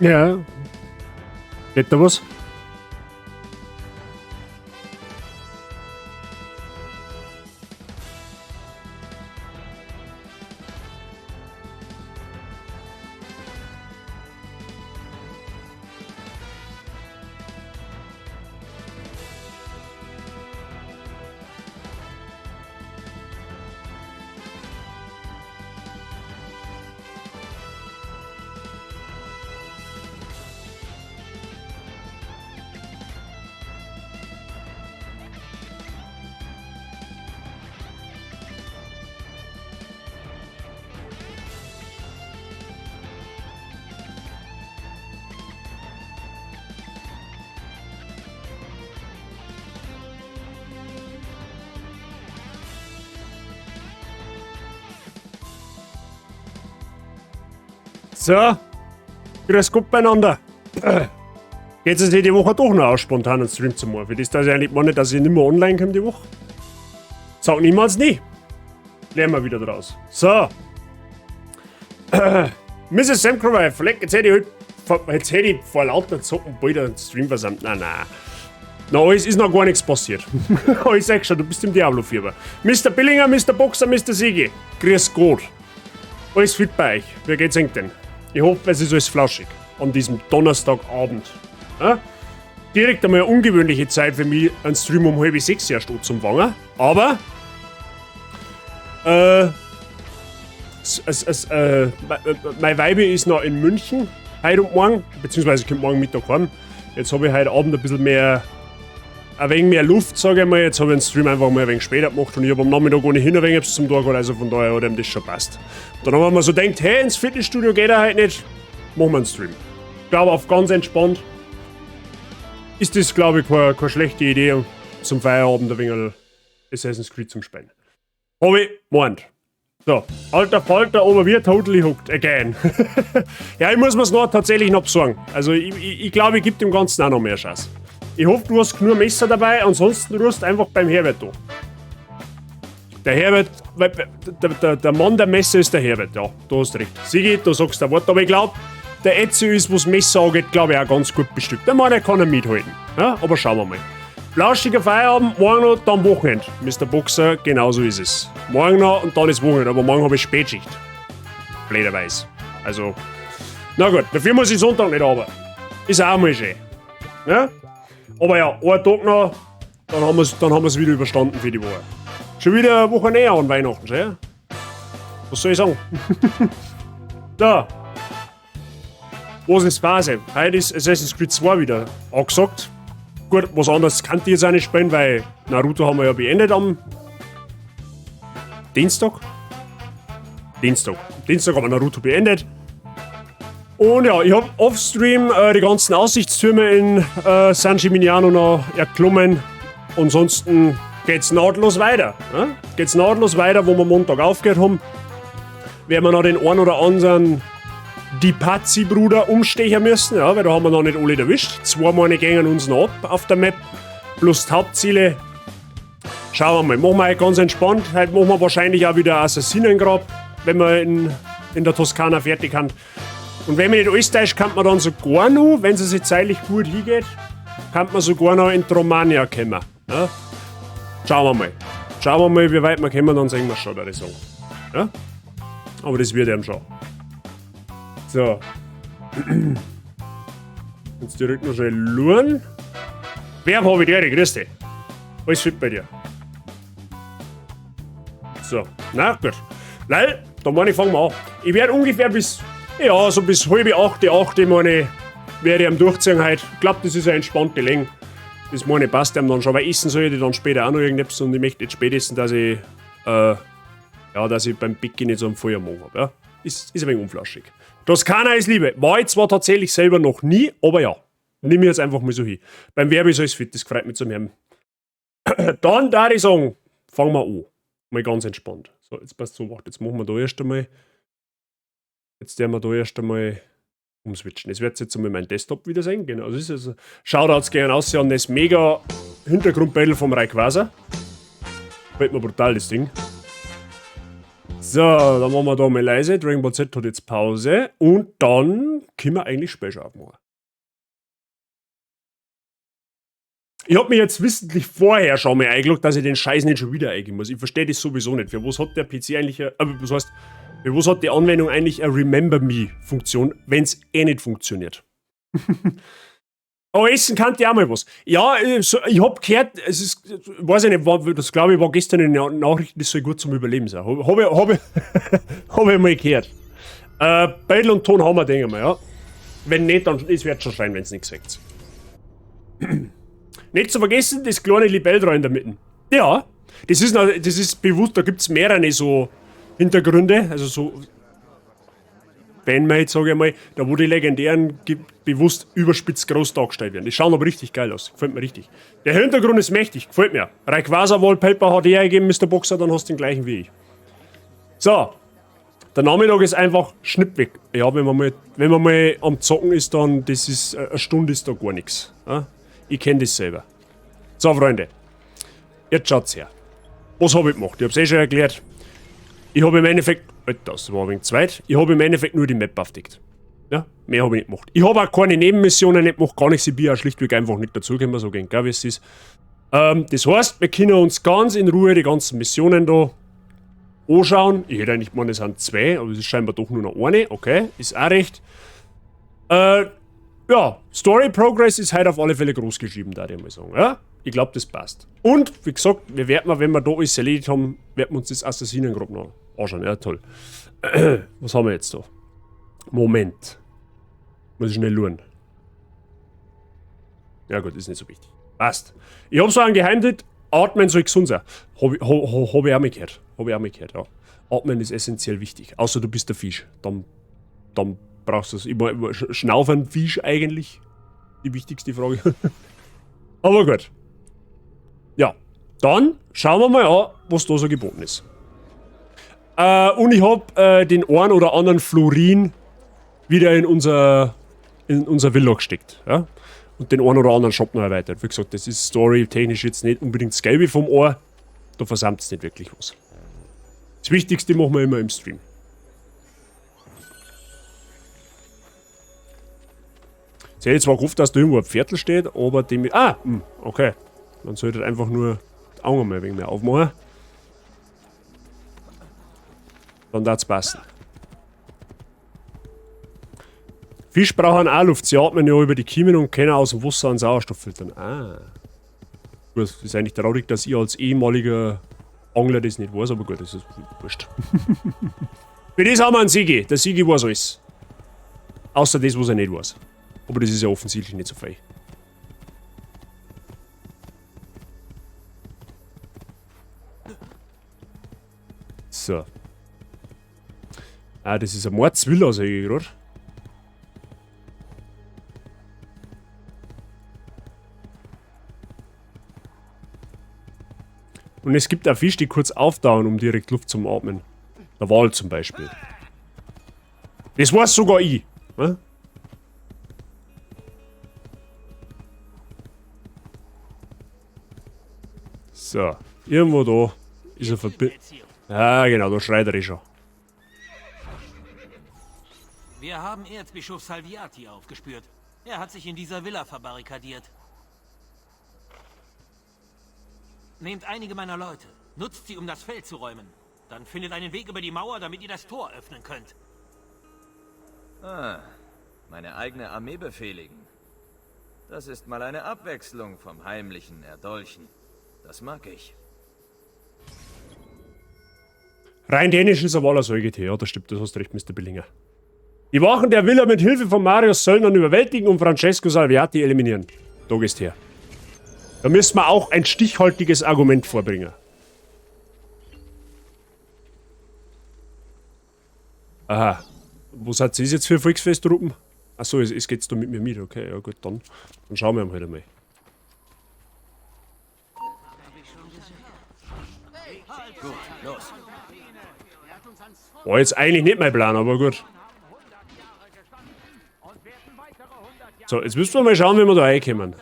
Ja. Geht da was? So, grüß Gott beieinander. Jetzt ist die Woche doch noch aus, spontan einen Stream zu machen. Für das, dass ich eigentlich meine, dass ich nicht mehr online komme die Woche. Sag niemals nie. Lernen wir wieder draus. So. Mrs. Samcrow, vielleicht jetzt hätte ich heute, jetzt hätte ich vor lauter Zocken bald einen Stream versammelt. Nein, nein. Na, alles ist noch gar nichts passiert. Ich sag schon, du bist im Diablo-Fieber. Mr. Billinger, Mr. Boxer, Mr. Sigi. Grüß Gott. Alles fit bei euch. Wie geht's euch denn? Ich hoffe, es ist alles flauschig an diesem Donnerstagabend. Ja? Direkt einmal eine ungewöhnliche Zeit für mich, einen Stream um 5:30 erst anzufangen. Aber mein Weibe ist noch in München heute und morgen, beziehungsweise kommt morgen Mittag heim. Jetzt habe ich heute Abend ein bisschen mehr, ein wenig mehr Luft, sage ich mal. Jetzt habe ich den Stream einfach mal ein wenig später gemacht und ich habe am Nachmittag ohnehin ein wenig etwas zum Tag gehabt, also von daher hat ihm das schon passt. Dann haben wir so gedacht, hey, ins Fitnessstudio geht er heute nicht, machen wir einen Stream. Ich glaube, auf ganz entspannt ist das, glaube ich, keine schlechte Idee, zum Feierabend ein wenig Assassin's Creed zum Spielen. Hab ich gemeint. So, alter Falter, aber wir totally hooked again. Ja, ich muss mir's noch tatsächlich noch besorgen. Also ich glaube, ich geb dem Ganzen auch noch mehr Chance. Ich hoffe, du hast genug Messer dabei, ansonsten rufst einfach beim Herbert an. Der Herbert, weil, der Mann der Messer ist der Herbert, ja, du hast recht. Sigi, du sagst ein Wort, aber ich glaub, der Ezio ist, was Messer angeht, glaub ich, auch ganz gut bestückt. Der Mann, der kann er mithalten. Ja, aber schauen wir mal. Flauschiger Feierabend, morgen noch, dann Wochenende. Mister Boxer, genauso ist es. Morgen noch und dann ist Wochenende, aber morgen hab ich Spätschicht. Blöderweise. Also, na gut, dafür muss ich Sonntag nicht arbeiten. Ist auch mal schön. Ja? Aber ja, einen Tag noch, dann haben wir's wieder überstanden für die Woche. Schon wieder eine Woche näher an Weihnachten, schön? Was soll ich sagen? Da. Was ist Phase? Heute ist Assassin's Creed 2 wieder angesagt. Gut, was anderes kann ich jetzt auch nicht spielen, weil Naruto haben wir ja beendet am Dienstag. Dienstag. Dienstag haben wir Naruto beendet. Und ja, ich hab offstream die ganzen Aussichtstürme in San Gimignano noch erklommen. Ansonsten geht's nahtlos weiter. Ne? Geht's nahtlos weiter, wo wir Montag aufgehört haben. Werden wir noch den einen oder anderen Di Pazzi-Bruder umstechen müssen, ja, weil da haben wir noch nicht alle erwischt. Zwei Male gehen uns noch ab auf der Map, plus die Hauptziele. Schauen wir mal, machen wir heute ganz entspannt. Heute machen wir wahrscheinlich auch wieder Assassinengrab, wenn wir in der Toskana fertig sind. Und wenn mich nicht alles täuscht, kann man dann sogar noch, wenn es sich zeitlich gut hingeht, kann man sogar noch in Romagna kommen. Ja? Schauen wir mal. Schauen wir mal, wie weit wir kommen, dann sehen wir schon, würde ich sagen. Ja? Aber das wird eben schon. So. Jetzt direkt noch schnell luren. Wer hab ich dir? Grüß dich. Alles fit bei dir. So, na gut. Leil, da meine ich, fangen wir an. Ich werd ungefähr bis, ja, so bis halb acht, acht, meine, werde ich am Durchziehen heute. Ich glaub, das ist eine entspannte Länge. Das meine passt einem dann schon, weil essen soll ich dann später auch noch irgendetwas und ich möchte nicht spätestens, dass ich ja, dass ich beim Bicki nicht so einen Feuer am Magen hab, ja. Ist ein wenig unflaschig. Toskana ist Liebe. War ich zwar tatsächlich selber noch nie, aber ja. Nimm ich jetzt einfach mal so hin. Beim Werbe ist alles fit, das freut mich zum Herrn. Dann darf ich sagen, fangen wir an. Mal ganz entspannt. So, jetzt passt so, warte, jetzt machen wir da erst einmal. Jetzt werden wir da erst einmal umswitchen. Das wird jetzt einmal mein Desktop wieder sehen. Genau, das ist also, Shoutouts gehen aus an das mega Hintergrundbattle vom Rayquaza. Gefällt mir brutal, das Ding. So, dann machen wir da mal leise. Dragon Ball Z hat jetzt Pause. Und dann können wir eigentlich Spiel schon aufmachen. Ich hab mich jetzt wissentlich vorher schon mal eingeloggt, dass ich den Scheiß nicht schon wieder eingeben muss. Ich verstehe das sowieso nicht. Für was hat der PC eigentlich, was heißt, für was hat die Anwendung eigentlich eine Remember Me-Funktion, wenn's eh nicht funktioniert? Aber essen kann die auch mal was. Ja, so, ich hab gehört, es ist, weiß ich nicht, war, das glaube ich war gestern in den Nachrichten, das soll gut zum Überleben sein. Hab ich mal gehört. Beitel und Ton haben wir, denke ich mal, ja. Wenn nicht, dann es wird schon schreien, wenn's nicht gesagt. Nicht zu vergessen, das kleine Libell da in der Mitte. Ja, das ist bewusst, da gibt's mehrere so Hintergründe, also so Fanmade, sag ich mal, da wo die legendären bewusst überspitzt groß dargestellt werden. Die schauen aber richtig geil aus, gefällt mir richtig. Der Hintergrund ist mächtig, gefällt mir. Rayquaza Wallpaper hat er gegeben, Mister Boxer, dann hast du den gleichen wie ich. So, der Nachmittag ist einfach schnippweg. Ja, wenn man mal am Zocken ist, dann, das ist, eine Stunde ist da gar nix. Ja? Ich kenn das selber. So, Freunde, jetzt schaut's her. Was hab ich gemacht? Ich hab's eh schon erklärt. Ich hab im Endeffekt, Alter, das war ein wenig zu weit. Ich hab im Endeffekt nur die Map aufgedeckt. Ja, mehr hab ich nicht gemacht. Ich hab auch keine Nebenmissionen nicht gemacht, gar nichts. Ich bin ja schlichtweg einfach nicht dazugekommen, so gegen wie es ist. Das heißt, wir können uns ganz in Ruhe die ganzen Missionen da anschauen. Ich hätte eigentlich gemeint, es sind 2, aber es ist scheinbar doch nur noch eine. Okay, ist auch recht. Ja, Story Progress ist heute auf alle Fälle groß geschrieben, da ich mal sagen. Ja? Ich glaub, das passt. Und, wie gesagt, wir werden, wenn wir da alles erledigt haben, werden wir uns das Assassinengrab noch anschauen. Ja, toll. Was haben wir jetzt da? Moment. Muss ich schnell schauen. Ja gut, ist nicht so wichtig. Passt. Ich hab so einen Geheimtipp, Atmen soll gesund sein. Hab ich auch mal gehört. Hab ich auch mal gehört, ja. Atmen ist essentiell wichtig. Außer du bist der Fisch. Dann brauchst du es. Ich mein, schnaufen Fisch eigentlich? Die wichtigste Frage. Aber gut. Ja, dann schauen wir mal an, was da so geboten ist. Und ich hab den einen oder anderen Florin wieder in unser Villa gesteckt. Ja? Und den einen oder anderen Shop noch erweitert. Wie gesagt, das ist storytechnisch jetzt nicht unbedingt das Gelbe vom Ohr. Da versammelt es nicht wirklich was. Das Wichtigste machen wir immer im Stream. Jetzt hätte ich zwar gehofft, dass da irgendwo ein Pferdl steht, aber dem... Ah, okay. Man sollte einfach nur die Augen mal ein wenig mehr aufmachen. Dann darf's passen. Fisch brauchen auch Luft. Sie atmen ja über die Kiemen und können aus dem Wasser einen Sauerstoff filtern. Ah. Gut, das ist eigentlich traurig, dass ich als ehemaliger Angler das nicht weiß, aber gut, das ist wurscht. Für das haben wir einen Sigi. Der Sigi weiß alles. Außer das, was er nicht weiß. Aber das ist ja offensichtlich nicht so viel. So. Ah, das ist ein Mordsvilla, sag ich grad. Und es gibt auch Fische, die kurz auftauen, um direkt Luft zum Atmen. Der Wal zum Beispiel. Das weiß sogar ich. Ne? So, irgendwo da ist er verbi-, Ah, genau, da schreit er eh schon. Wir haben Erzbischof Salviati aufgespürt. Er hat sich in dieser Villa verbarrikadiert. Nehmt einige meiner Leute. Nutzt sie, um das Feld zu räumen. Dann findet einen Weg über die Mauer, damit ihr das Tor öffnen könnt. Ah, meine eigene Armee befehligen. Das ist mal eine Abwechslung vom heimlichen Erdolchen. Das mag ich. Rein dänisch ist aber alles Säugetier. Ja, das stimmt, das hast du recht, Mister Billinger. Die Wachen der Villa mit Hilfe von Marius Söldnern überwältigen und Francesco Salviati eliminieren. Da gehst her. Da müssen wir auch ein stichhaltiges Argument vorbringen. Aha. Was hat das jetzt für Volksfestruppen? Achso, es geht's da mit mir mit. Okay, ja gut, dann schauen wir halt einmal. Gut, los. War jetzt eigentlich nicht mein Plan, aber gut. So, jetzt müssen wir mal schauen, wie wir da reinkommen.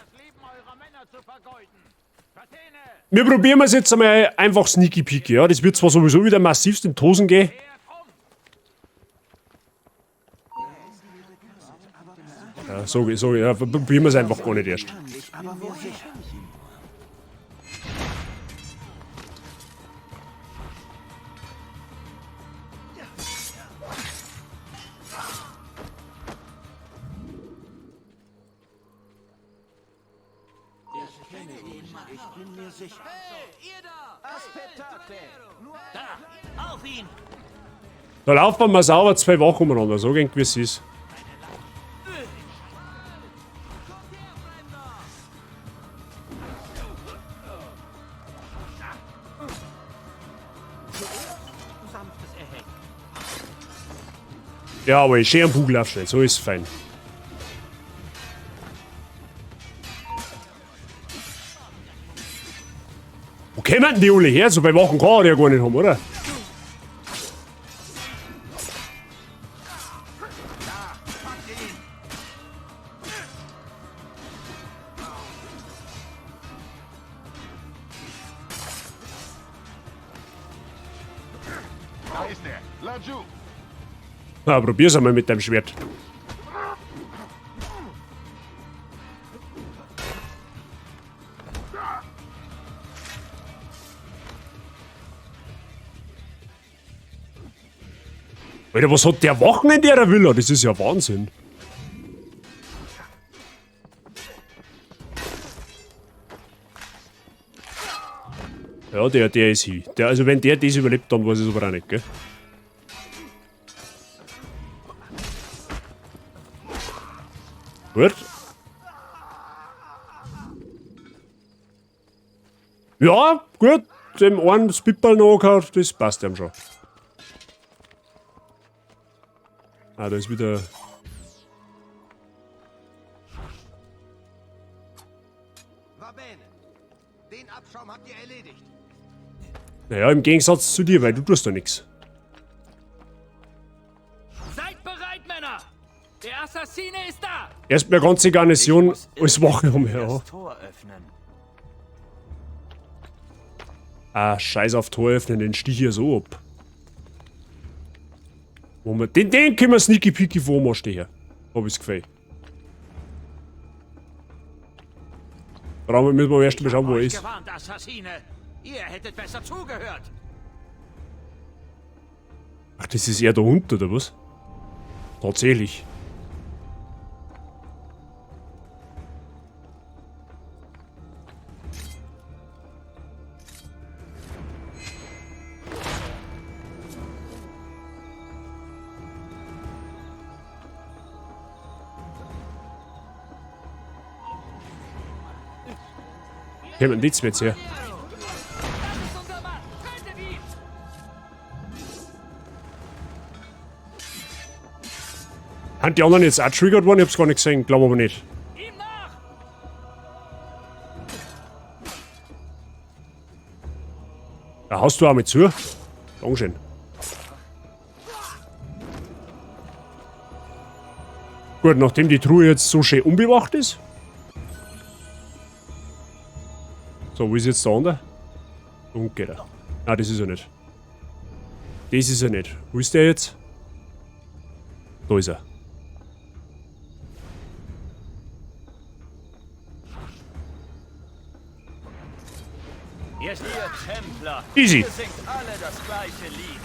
Wir probieren es jetzt einmal einfach sneaky peeky, ja. Das wird zwar sowieso wieder massivst in die Hosen gehen. Ja, so, ja, probieren wir es einfach gar nicht erst. Da, auf ihn! Da laufen wir mal sauber 2 Wochen umeinander, so gehen wie es ist. Ja, aber ich schön am Bugel aufstellen, so ist es fein. Wo kämen denn die alle her? So bei Wochen kann er ja gar nicht haben, oder? Da ist er. Laju. Na, probier's einmal mit deinem Schwert. Alter, was hat der Wachen in der Villa? Das ist ja Wahnsinn. Ja, der ist hier. Der, also wenn der das überlebt, dann weiß ich es aber auch nicht, gell? Gut. Ja, gut. Dem einen das Pitball noch angehauen, das passt ihm schon. Ah, da ist wieder... Den Abschaum habt ihr erledigt. Naja, im Gegensatz zu dir, weil du tust da nix. Seid bereit, Männer! Der Assassine ist da! Erstmal ganze Garnison als Wache umher. Das Tor öffnen. Ah, scheiß auf Tor öffnen, den stich hier so ab. Moment, den können wir sneaky peeky vor mir stehen. Hab ich's gefällt. Raum müssen wir erst mal schauen, wo er ist. Gewarnt, Assassine. Ihr hättet besser zugehört. Ach, das ist er da unten, oder was? Tatsächlich. Kommen die jetzt her? Haben die anderen jetzt auch triggert worden? Ich hab's gar nicht gesehen, glaub aber nicht. Da haust du auch mit zu. Dankeschön. Gut, nachdem die Truhe jetzt so schön unbewacht ist. So, wo ist jetzt der andere? Da unten geht er. Nein, das ist er nicht. Das ist er nicht. Wo ist der jetzt? Da ist er. Ihr Templer. Easy. Ihr singt alle das gleiche Lied.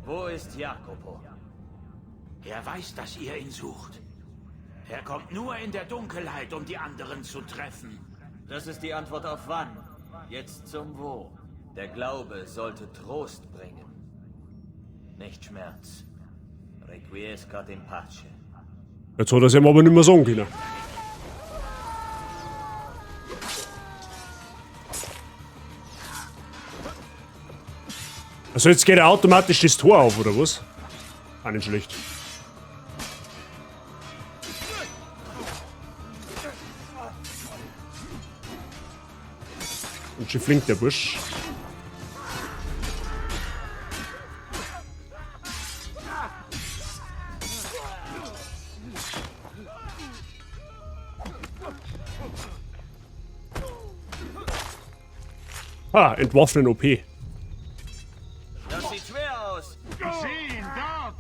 Wo ist Jacopo? Er weiß, dass ihr ihn sucht. Er kommt nur in der Dunkelheit, um die anderen zu treffen. Das ist die Antwort auf wann. Jetzt zum Wo. Der Glaube sollte Trost bringen. Nicht Schmerz. Requiescat in pace. Jetzt hat er es ihm aber nicht mehr sagen können. Also jetzt geht er automatisch das Tor auf, oder was? Auch nicht schlecht. Und schon flink der Bursch. Ha, entwaffnen OP. Das sieht schwer aus. Ich sehe ihn dort.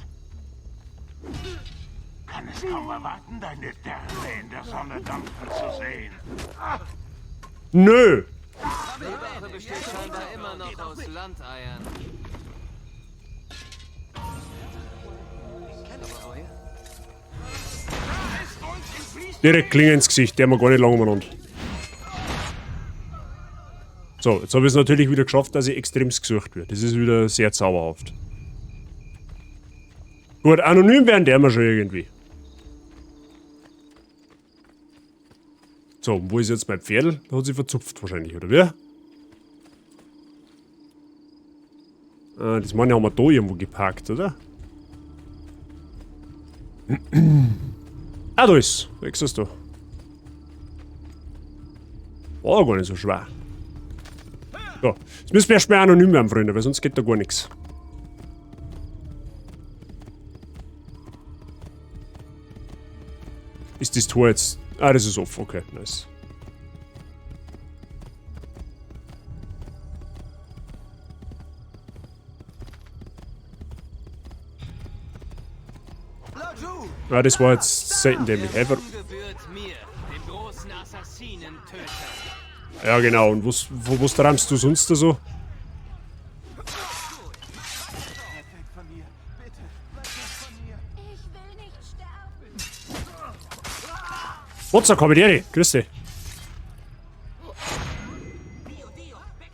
Kann es kaum erwarten, deine Därme in der Sonne dampfen zu sehen. Nö! Die Wache besteht scheinbar immer noch aus Landeiern. Aber woher? Direkt Klinge ins Gesicht, der haben wir gar nicht lange umeinander. So, jetzt habe ich es natürlich wieder geschafft, dass ich extremst gesucht werde. Das ist wieder sehr zauberhaft. Gut, anonym werden der wir schon irgendwie. So, und wo ist jetzt mein Pferdl? Da hat sich verzupft wahrscheinlich, oder wie? Ah, das meine haben wir da irgendwo geparkt, oder? Ah, da ist. Ist es da. War gar nicht so schwer. So, jetzt müssen wir erstmal anonym werden, Freunde, weil sonst geht da gar nichts. Ist das Tor jetzt... Ah, das ist off. Okay, nice. Ah, das war jetzt selten dämlich. Einfach. Ja, genau. Und was träumst du sonst da so? Wotzer, Kapitän, grüß dich.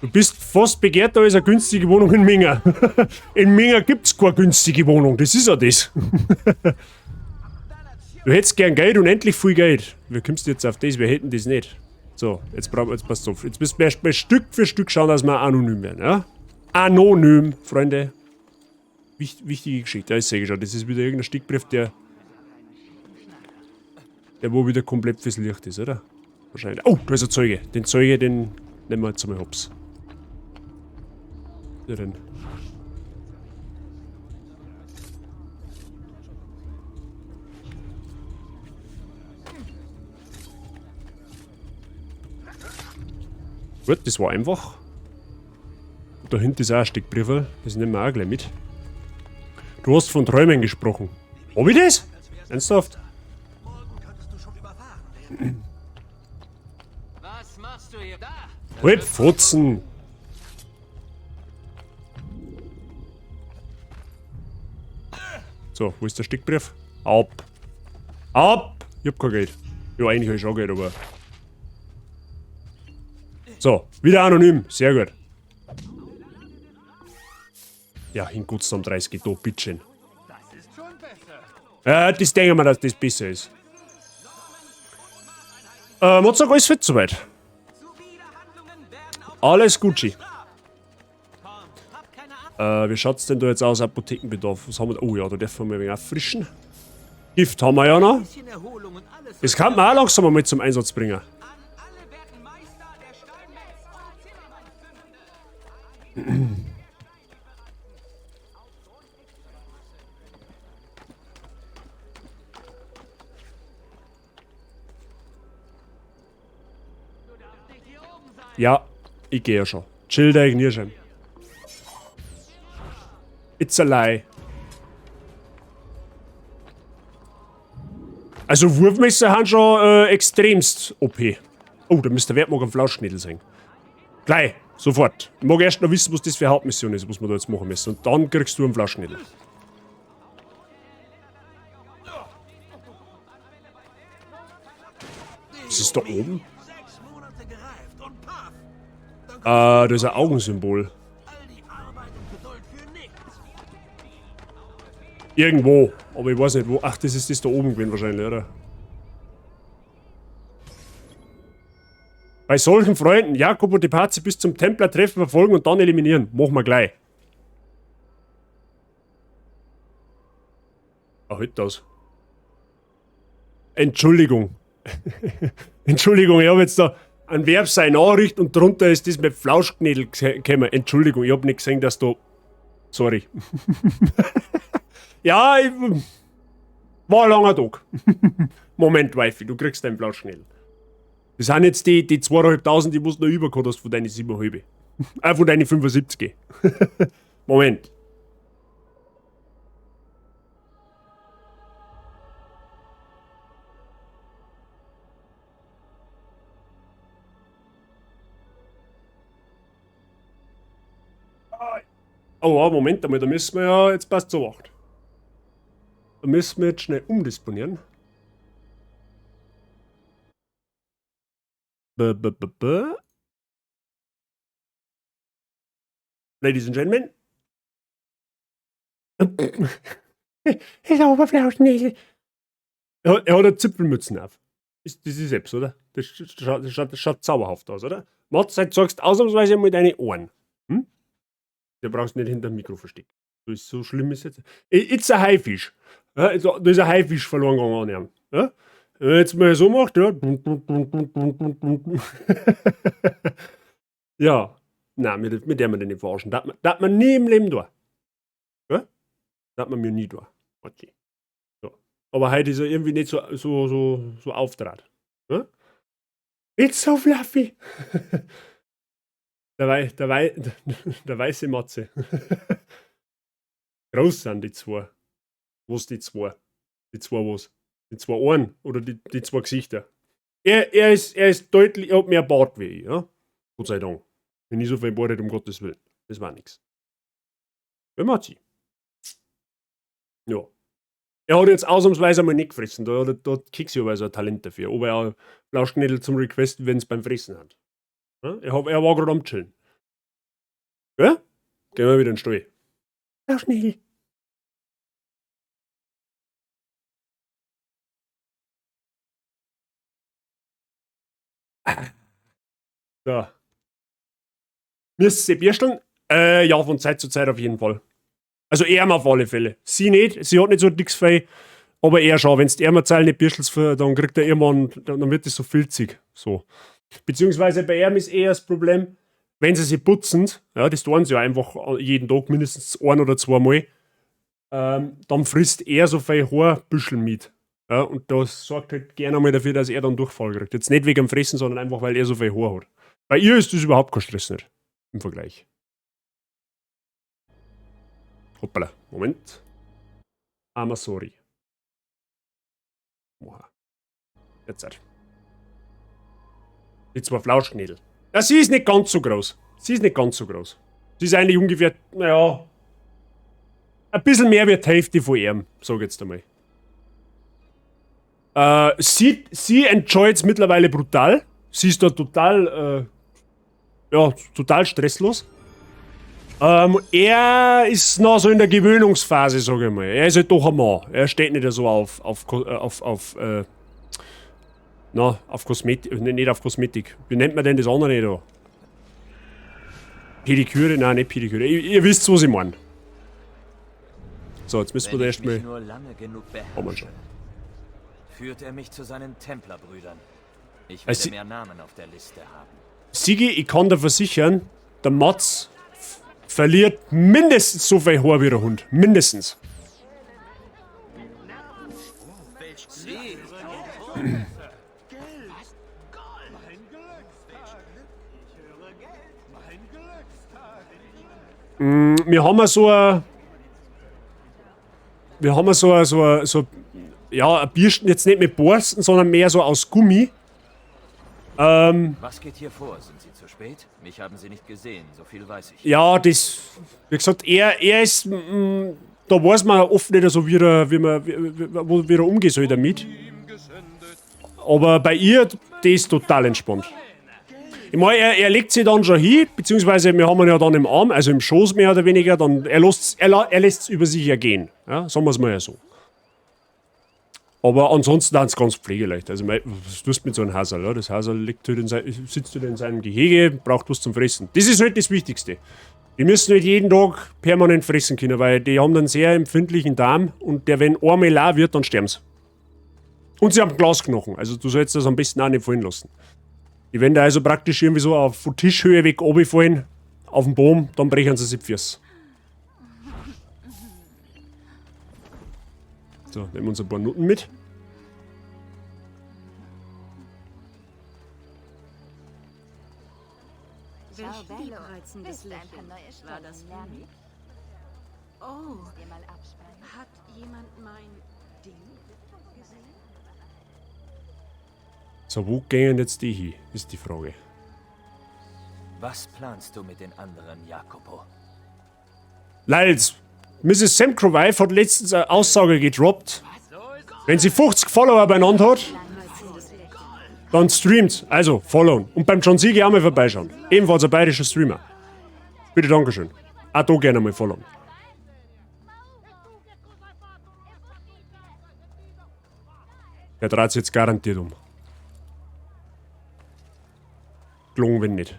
Du bist fast begehrter als eine günstige Wohnung in Minga. In Minga gibt's keine günstige Wohnung, das ist ja das. Du hättest gern Geld und endlich viel Geld. Wie kommst du jetzt auf das? Wir hätten das nicht. So, jetzt brauchen wir, jetzt passt auf. Jetzt müssen wir erst mal Stück für Stück schauen, dass wir anonym werden, ja? Anonym, Freunde. Wichtige Geschichte. Ja, ich sehe schon, das ist wieder irgendein Stickbrief, der wo wieder komplett fürs Licht ist, oder? Wahrscheinlich. Oh, da ist ein Zeuge. Den Zeuge, den nehmen wir jetzt einmal hops. Ja, denn. Gut, das war einfach. Und da hinten ist auch ein Steckbrief, das nehmen wir auch gleich mit. Du hast von Träumen gesprochen. Hab ich das? Ernsthaft? Was machst du hier? Da! Halt, Fotzen! So, wo ist der Steckbrief? Ab! Ab! Ich hab kein Geld. Ja, eigentlich hab ich schon Geld, aber... So, wieder anonym. Sehr gut. Ja, in Gutsam 30 da, bitteschön. Das denke ich mir, dass das besser ist. Mozart, alles fit soweit. Alles Gucci. Wie schaut's denn da jetzt aus? Apothekenbedarf. Was haben wir da? Oh ja, da dürfen wir ein wenig auffrischen. Gift haben wir ja noch. Das kann man auch langsam mal zum Einsatz bringen. Ja, ich geh ja schon. Chill dein Knirschen. It's a lie. Also Wurfmesser haben schon extremst OP. Oh, da müsste der Wertmog am Flauschknädel sein. Gleich, sofort. Ich mag erst noch wissen, was das für eine Hauptmission ist, was wir da jetzt machen müssen. Und dann kriegst du einen Flauschknädel. Was ist da oben? Ah, da ist ein Augensymbol. Irgendwo. Aber ich weiß nicht wo. Ach, das ist das da oben gewesen wahrscheinlich, oder? Bei solchen Freunden, Jacopo de Pazzi bis zum Templer-Treffen verfolgen und dann eliminieren. Machen wir gleich. Ah, halt das. Entschuldigung. Entschuldigung, ich hab jetzt da ein Verb seine Nachricht und drunter ist das mit Flauschknädel gekommen. Entschuldigung, ich hab nicht gesehen, dass du... Sorry. Ja, ich... War ein langer Tag. Moment, Wifi, du kriegst deinen Flauschknädel. Das sind jetzt die 2500, die du noch über gehabt hast von deinen 7,5. Von deinen 75. Moment. Oh, Moment einmal, da müssen wir ja, jetzt passt so 8. Da müssen wir jetzt schnell umdisponieren. B, b, b, b. Ladies and Gentlemen. Ist ein Oberflauschnägel. Er hat eine Zipfelmützen auf. Das ist selbst, oder? Das schaut zauberhaft aus, oder? Mats, jetzt sagst du ausnahmsweise mal deine Ohren. Hm? Du brauchst nicht hinter dem Mikro verstecken. Das ist so schlimm ist jetzt. It's a Haifisch. Ja, da ist ein Haifisch verloren gegangen an ihm. Ja? Wenn man jetzt mal so macht, ja. Ja. Nein, mit der man den nicht verarschen. Das hat man nie im Leben da. Ja? Das hat man mir nie da. Okay. So. Aber heute ist er irgendwie nicht so auftrat. Ja? It's so fluffy. Der weiße Matze. Groß sind die zwei. Was die zwei? Die zwei was? Die zwei Ohren oder die zwei Gesichter. Er ist deutlich, er hat mehr Bart wie ich, ja? Gott sei Dank. Wenn ich so viel Bart hätte, um Gottes Willen. Das war nix. Ja, Matzi. Ja. Er hat jetzt ausnahmsweise einmal nicht gefressen. Da hat Kixi aber so ein Talent dafür. Ob er Flauschknädel zum Requesten, wenn es beim Fressen hat. Ja? Er war gerade am Chillen. Ja? Gehen wir wieder in den Stall. Flauschnägel. So. Müsst ihr bürsteln? Ja, von Zeit zu Zeit auf jeden Fall. Also er auf alle Fälle. Sie nicht, sie hat nicht so dickes Fell, aber er schon. Wenn du die Ärmelzeile nicht bürstelst, dann kriegt er irgendwann, dann wird das so filzig. So. Beziehungsweise bei ihm ist eher das Problem, wenn sie sich putzen, ja, das tun sie ja einfach jeden Tag mindestens ein oder zweimal, dann frisst er so viel Haarbüschel mit. Ja, und das sorgt halt gerne mal dafür, dass er dann Durchfall kriegt. Jetzt nicht wegen dem Fressen, sondern einfach, weil er so viel Haar hat. Bei ihr ist das überhaupt kein Stress nicht. Im Vergleich. Hoppala, Moment. I'm sorry. Oha. Jetzt halt. Die zwei Flauschknädel. Ja, sie ist nicht ganz so groß. Sie ist nicht ganz so groß. Sie ist eigentlich ungefähr, naja, ein bisschen mehr wie die Hälfte von ihm, sag ich jetzt einmal. Sie enjoyt es mittlerweile brutal. Sie ist da total, ja, total stresslos. Er ist noch so in der Gewöhnungsphase, sag ich mal. Er ist halt doch ein Mann. Er steht nicht so auf Kosmetik, nicht auf Kosmetik. Wie nennt man denn das andere da? Pediküre? Nein, nicht Pediküre. Ihr wisst, was ich meine. So, jetzt müssen wir da erstmal. Haben wir schon. Führt er mich zu seinen Templerbrüdern. Ich werde mehr Namen auf der Liste haben. Sigi, ich kann dir versichern, der Mats verliert mindestens so viel Haar wie der Hund. Mindestens. Wir haben ja so ein. Wir haben ja so ein. Ja, ein Bürsten jetzt nicht mit Borsten, sondern mehr so aus Gummi. Was geht hier vor? Sind Sie zu spät? Mich haben Sie nicht gesehen, so viel weiß ich. Ja, das. Wie gesagt, er ist. Da weiß man oft nicht so, wie er umgehen soll damit. Aber bei ihr, die ist total entspannt. Ich meine, er legt sich dann schon hin, beziehungsweise wir haben ihn ja dann im Arm, also im Schoß mehr oder weniger, dann er lässt es über sich ergehen. Ja, sagen wir es mal ja so. Aber ansonsten ist es ganz pflegeleicht. Also, was tust du mit so einem Hasel? Ja? Das Hasel liegt halt sitzt halt in seinem Gehege, braucht was zum Fressen. Das ist halt das Wichtigste. Die müssen halt jeden Tag permanent fressen können, weil die haben einen sehr empfindlichen Darm und der, wenn einmal leer wird, dann sterben sie. Und sie haben Glasknochen, also du sollst das am besten auch nicht fallen lassen. Die werden da also praktisch irgendwie so auf Tischhöhe weg runterfallen, auf den Baum, dann brechen sie sich die Füße. So, nehmen wir uns ein paar Nutten mit. Welch liebreizender Reizendes Willst du ein paar Lächeln. neue War Stollen das lernen? Mimik? Oh, Dir mal abspannen. hat jemand mein Ding gesehen? So, wo gehen jetzt die hin, ist die Frage. Was planst du mit den anderen, Jacopo? Leils, Mrs. Samcrowife hat letztens eine Aussage gedroppt. Wenn sie 50 Follower beieinander hat, dann streamt. Also, followen. Und beim John Siege auch mal vorbeischauen. Ebenfalls ein bayerischer Streamer. Bitte, Dankeschön. Auch da gerne mal followen. Der dreht sich jetzt garantiert um. Gelungen, wenn nicht.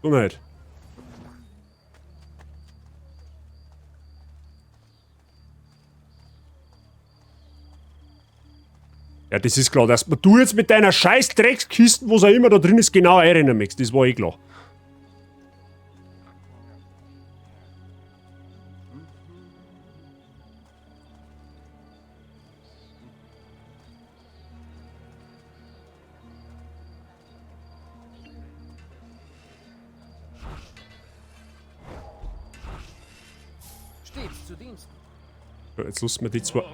Dummheit. Ja, das ist klar, dass du jetzt mit deiner scheiß Dreckskiste, was auch immer da drin ist, genau einrennen möchtest. Das war eh klar. Stets zu Diensten. So, jetzt lassen wir die zwei.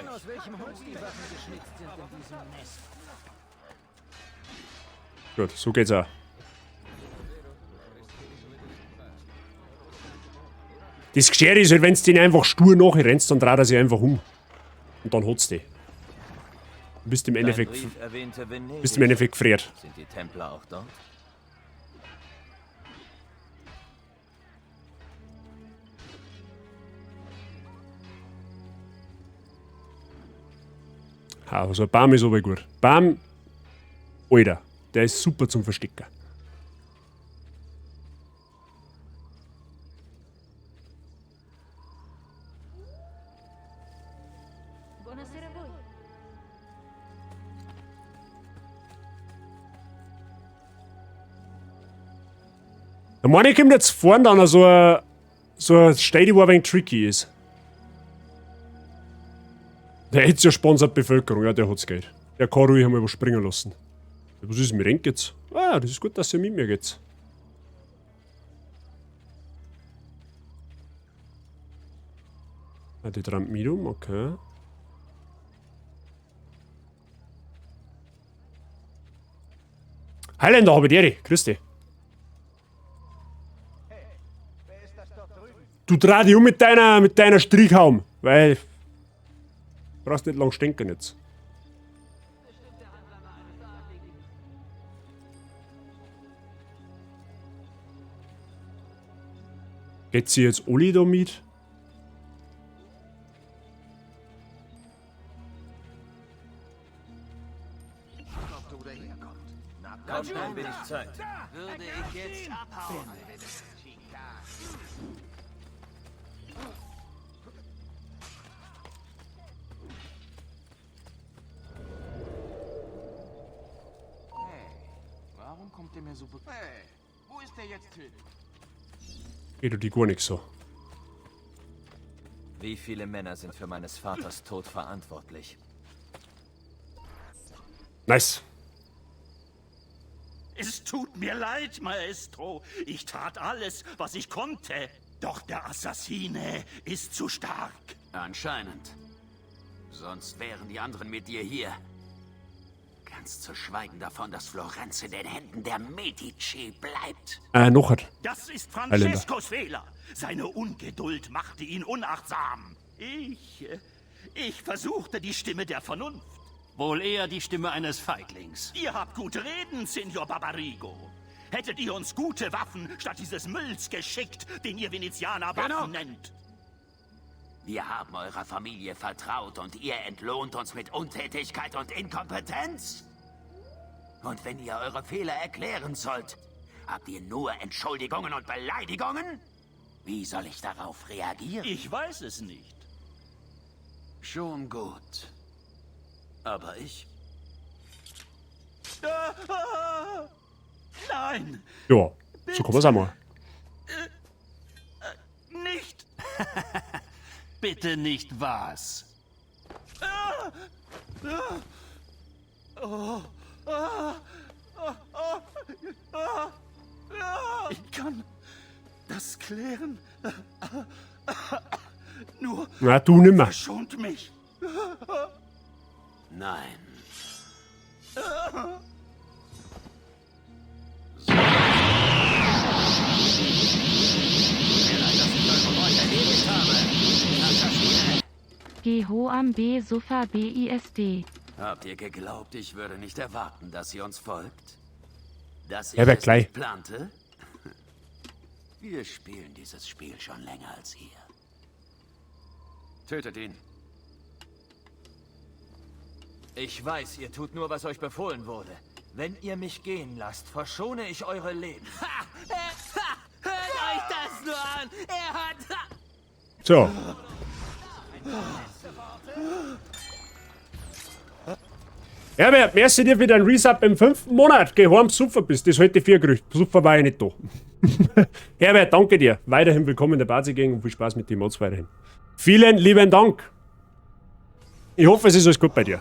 Aus welchem Holz die Waffen geschnitzt sind in diesem Nest. Gut, so geht's auch. Das Geschirr ist halt, wenn du den einfach stur nachrennst, dann dreht er sich einfach um. Und dann hat's die. Du bist im Dein Endeffekt, Brief erwähnte Venedig. bist im Endeffekt gefriert. Sind die Templer auch dort? Also ein Baum ist aber gut. Baum, Alter, der ist super zum Verstecken. Buonasera a voi. Der Mann kommt jetzt vorne dann so ein Stelle, wo ein wenig tricky ist. Der hat ja sponsert Bevölkerung, ja, der hat's Geld. Der kann ruhig einmal was springen lassen. Ja, was ist mit Renk jetzt? Ah, das ist gut, dass ihr mit mir geht. Ah, die trampt mit um, okay. Highlander, habe ich dir. Grüß dich. Du dreh dich um mit deiner Strichhaum, weil brauchst nicht lang stinken jetzt. Geht sie jetzt Oli da mit? Kommt ein wenig Zeit. Würde ich jetzt abhauen. Warum kommt der mir so bekannt? Hey, wo ist der jetzt hin? Geht doch die gar nicht so. Wie viele Männer sind für meines Vaters Tod verantwortlich? Nice. Es tut mir leid, Maestro. Ich tat alles, was ich konnte. Doch der Assassine ist zu stark. Anscheinend. Sonst wären die anderen mit dir hier. Ganz zu schweigen davon, dass Florenz in den Händen der Medici bleibt. Noch hat. Das ist Highlander. Francescos Fehler. Seine Ungeduld machte ihn unachtsam. Ich versuchte die Stimme der Vernunft. Wohl eher die Stimme eines Feiglings. Ihr habt gute Reden, Signor Barbarigo. Hättet ihr uns gute Waffen statt dieses Mülls geschickt, den ihr Venezianer Waffen Genug. nennt. Wir haben eurer Familie vertraut und ihr entlohnt uns mit Untätigkeit und Inkompetenz? Und wenn ihr eure Fehler erklären sollt, habt ihr nur Entschuldigungen und Beleidigungen? Wie soll ich darauf reagieren? Ich weiß es nicht. Schon gut. Aber ich? Ah, nein, Ja, so kann man's auch machen. nicht. Bitte nicht was. Ah, Ich kann das klären. Nur Na, du nimmer. Verschont mich. Nein. G-Ho am B Sofa B-I-S-D. Habt ihr geglaubt, ich würde nicht erwarten, dass ihr uns folgt? Dass ich Herbert, es gleich. nicht plante? Wir spielen dieses Spiel schon länger als ihr. Tötet ihn. Ich weiß, ihr tut nur, was euch befohlen wurde. Wenn ihr mich gehen lasst, verschone ich eure Leben. Ha! Ha! Hört euch das nur an! Er hat... So. Herbert, merci dir für deinen Resub im 5. Monat. Geh heim, super bist. Das heute vier Gerücht. Super war ich nicht da. Herbert, danke dir. Weiterhin willkommen in der Bazi Gang und viel Spaß mit den Mods weiterhin. Vielen lieben Dank. Ich hoffe, es ist alles gut bei dir.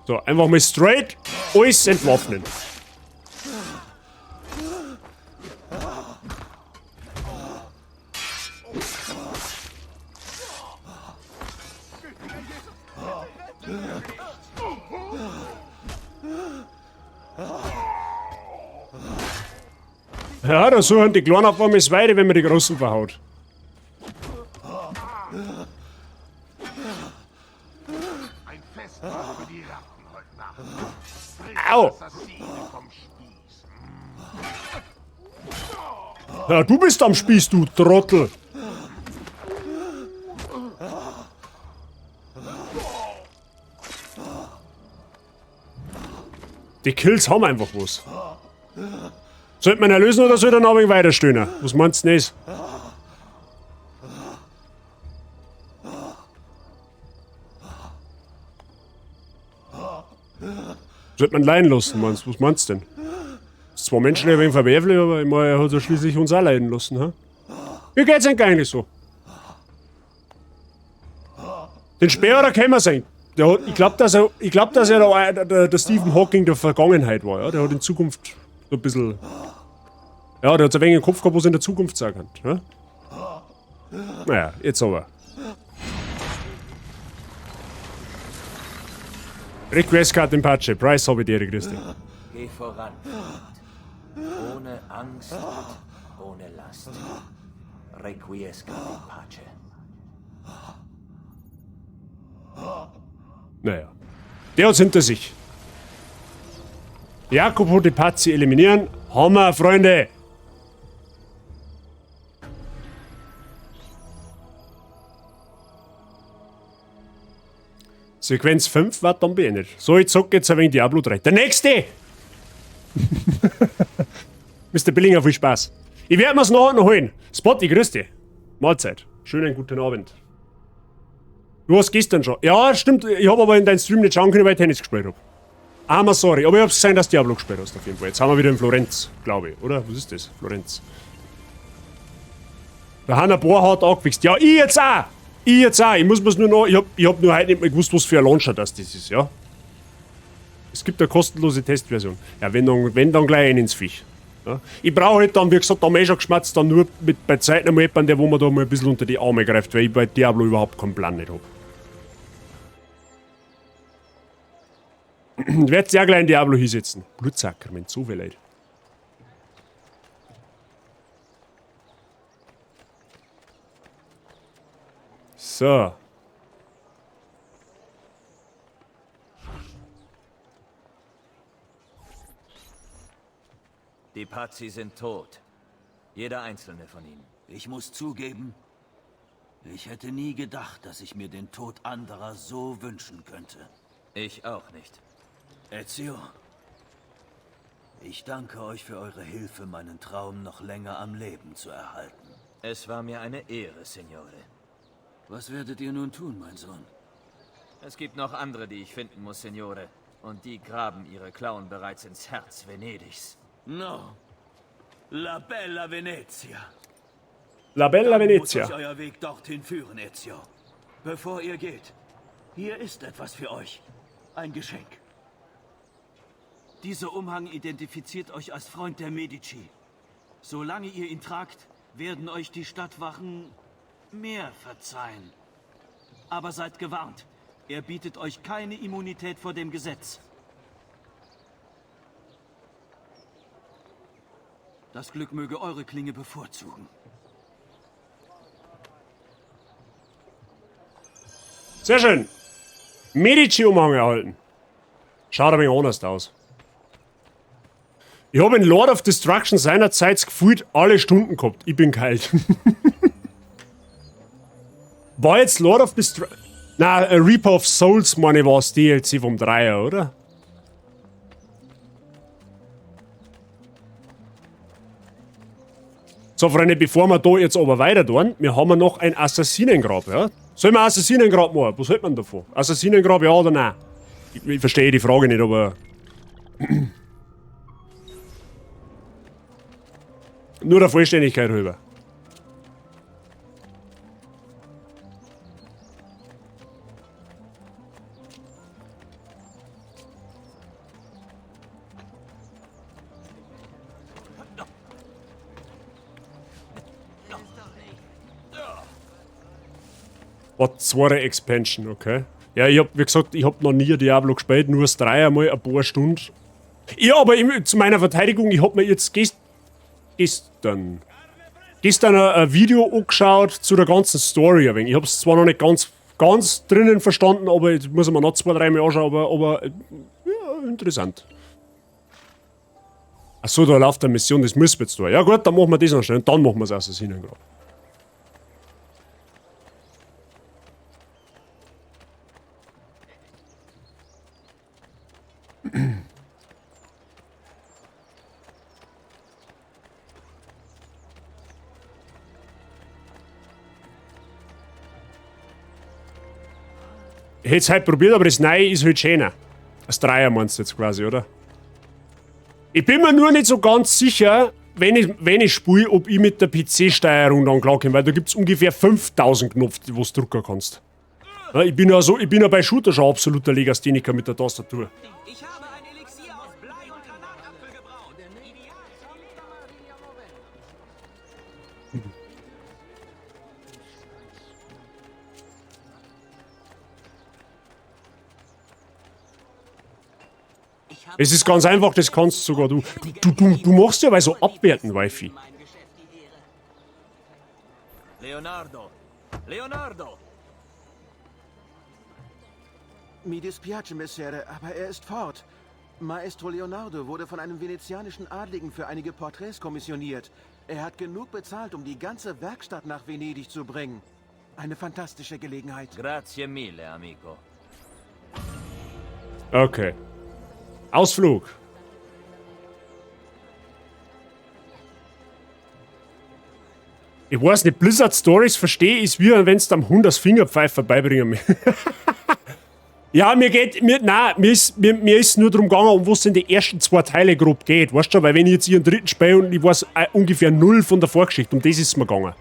So, einfach mal straight alles entwaffnen. Ja, da suchen die Kleinen auf einmal das Weide, wenn man die Großen verhaut. Ein Festmahl für die Ratten heute Nacht. Au! Assassine vom Spieß. Ja, du bist am Spieß, du Trottel. Die Kills haben einfach was. Sollte man erlösen oder soll er noch ein wenig weiter stöhnen? Was meinst du denn? Sollte man leiden lassen, meinst du? Was meinst du denn? Das ist zwar menschlich ein wenig verwerflich, aber ich meine, er hat ja schließlich uns auch leiden lassen, hä? Wie geht's denn eigentlich so? Den Speer oder können wir sehen? Der hat, ich glaub, dass er, ich glaub, dass er der Stephen Hawking der Vergangenheit war, ja? Der hat in Zukunft so ein bisschen. Ja, der hat so ein wenig im Kopf gehabt, was in der Zukunft sein kann. Ja? Naja, jetzt aber. Requiescat in pace. Price habe ich dir, grüß dich. Geh voran, Freund. Ohne Angst und ohne Last. Requiescat in pace. Naja. Der hat's hinter sich. Jacopo de Pazzi eliminieren. Hammer, Freunde! Sequenz 5 wird dann beendet. So, ich zock jetzt ein wenig Diablo 3. Der nächste! Mister Billinger, viel Spaß. Ich werde mir's nachher noch holen. Spotty, grüß dich. Mahlzeit. Schönen guten Abend. Du hast gestern schon. Ja, stimmt. Ich hab aber in deinem Stream nicht schauen können, weil ich Tennis gespielt hab. Armer sorry. Aber ich hab's gesehen, dass Diablo gespielt hast, auf jeden Fall. Jetzt haben wir wieder in Florenz, glaube ich. Oder? Was ist das? Florenz. Der Hanna Bohr hat angewichst. Ja, ich jetzt auch! Ich jetzt auch. Ich muss mir's nur noch. Ich hab nur heute nicht mehr gewusst, was für ein Launcher das ist, ja? Es gibt eine kostenlose Testversion. Ja, wenn dann gleich einen ins Viech. Ja? Ich brauche halt dann, wie gesagt, da haben wir eh schon geschmatzt, dann nur mit, bei Zeiten einmal jemanden, der wo man da mal ein bisschen unter die Arme greift, weil ich bei Diablo überhaupt keinen Plan nicht hab. Ich werde sehr gleich in Diablo hinsetzen. Blutsakrament, so viel Leid. So. Die Pazzi sind tot. Jeder einzelne von ihnen. Ich muss zugeben, ich hätte nie gedacht, dass ich mir den Tod anderer so wünschen könnte. Ich auch nicht. Ezio, ich danke euch für eure Hilfe, meinen Traum noch länger am Leben zu erhalten. Es war mir eine Ehre, Signore. Was werdet ihr nun tun, mein Sohn? Es gibt noch andere, die ich finden muss, Signore. Und die graben ihre Klauen bereits ins Herz Venedigs. No. La bella Venezia. La Bella Dann Venezia. Muss euch euer Weg dorthin führen, Ezio. Bevor ihr geht, hier ist etwas für euch. Ein Geschenk. Dieser Umhang identifiziert euch als Freund der Medici. Solange ihr ihn tragt, werden euch die Stadtwachen mehr verzeihen. Aber seid gewarnt, er bietet euch keine Immunität vor dem Gesetz. Das Glück möge eure Klinge bevorzugen. Sehr schön. Medici-Umhang erhalten. Schaut ein wenig anders aus. Ich habe in Lord of Destruction seinerzeit gefühlt alle Stunden gehabt. Ich bin kalt. War jetzt Lord of Destruction... Na, Reaper of Souls, meine ich, war das DLC vom Dreier, oder? So, Freunde, bevor wir da jetzt aber weiter tun, wir haben ja noch ein Assassinengrab, ja? Sollen wir Assassinengrab machen? Was hält man davon? Assassinengrab, ja oder nein? Ich verstehe die Frage nicht, aber... Nur der Vollständigkeit halber. War zweite Expansion, okay. Ja, ich hab, wie gesagt, ich hab noch nie Diablo gespielt, nur das 3 einmal ein paar Stunden. Ja, aber ich, zu meiner Verteidigung, ich hab mir jetzt gestern ein Video angeschaut zu der ganzen Story ein wenig. Ich hab's zwar noch nicht ganz drinnen verstanden, aber jetzt muss ich mir noch 2, 3 Mal anschauen, aber ja, interessant. Achso, da läuft eine Mission, das müssen wir jetzt tun. Ja gut, dann machen wir das noch schnell und dann machen wir das Assassinengrab. Ich hätte es halt probiert, aber das Neue ist halt schöner. Das Dreier meinst du jetzt quasi, oder? Ich bin mir nur nicht so ganz sicher, wenn ich spiele, ob ich mit der P C-Steuerung dann klarkomme, weil da gibt's ungefähr 5000 Knöpfe, die du drücken kannst. Ja, ich bin ja so, ich bin ja bei Shooter schon absoluter Legastheniker mit der Tastatur. Ich habe ein Elixier aus Blei und Granatapfel gebraut. Ideal. Es ist ganz einfach, das kannst sogar du. Du machst ja weil so abwerten, Wifi. Leonardo! Leonardo! Mi dispiace, Messere, aber er ist fort. Maestro Leonardo wurde von einem venezianischen Adligen für einige Porträts kommissioniert. Er hat genug bezahlt, um die ganze Werkstatt nach Venedig zu bringen. Eine fantastische Gelegenheit. Grazie mille, amico. Okay. Ausflug. Ich weiß nicht, Blizzard Stories verstehe ich, wie wenn's am Hund das Fingerpfeifer beibringen möchte. Ja, mir geht, mir, nein, mir ist, mir, mir ist nur drum gegangen, um was in die ersten 2 Teile grob geht, weißt du, weil wenn ich jetzt ihren dritten spiele und ich weiß ungefähr 0 von der Vorgeschichte, um das ist mir gegangen.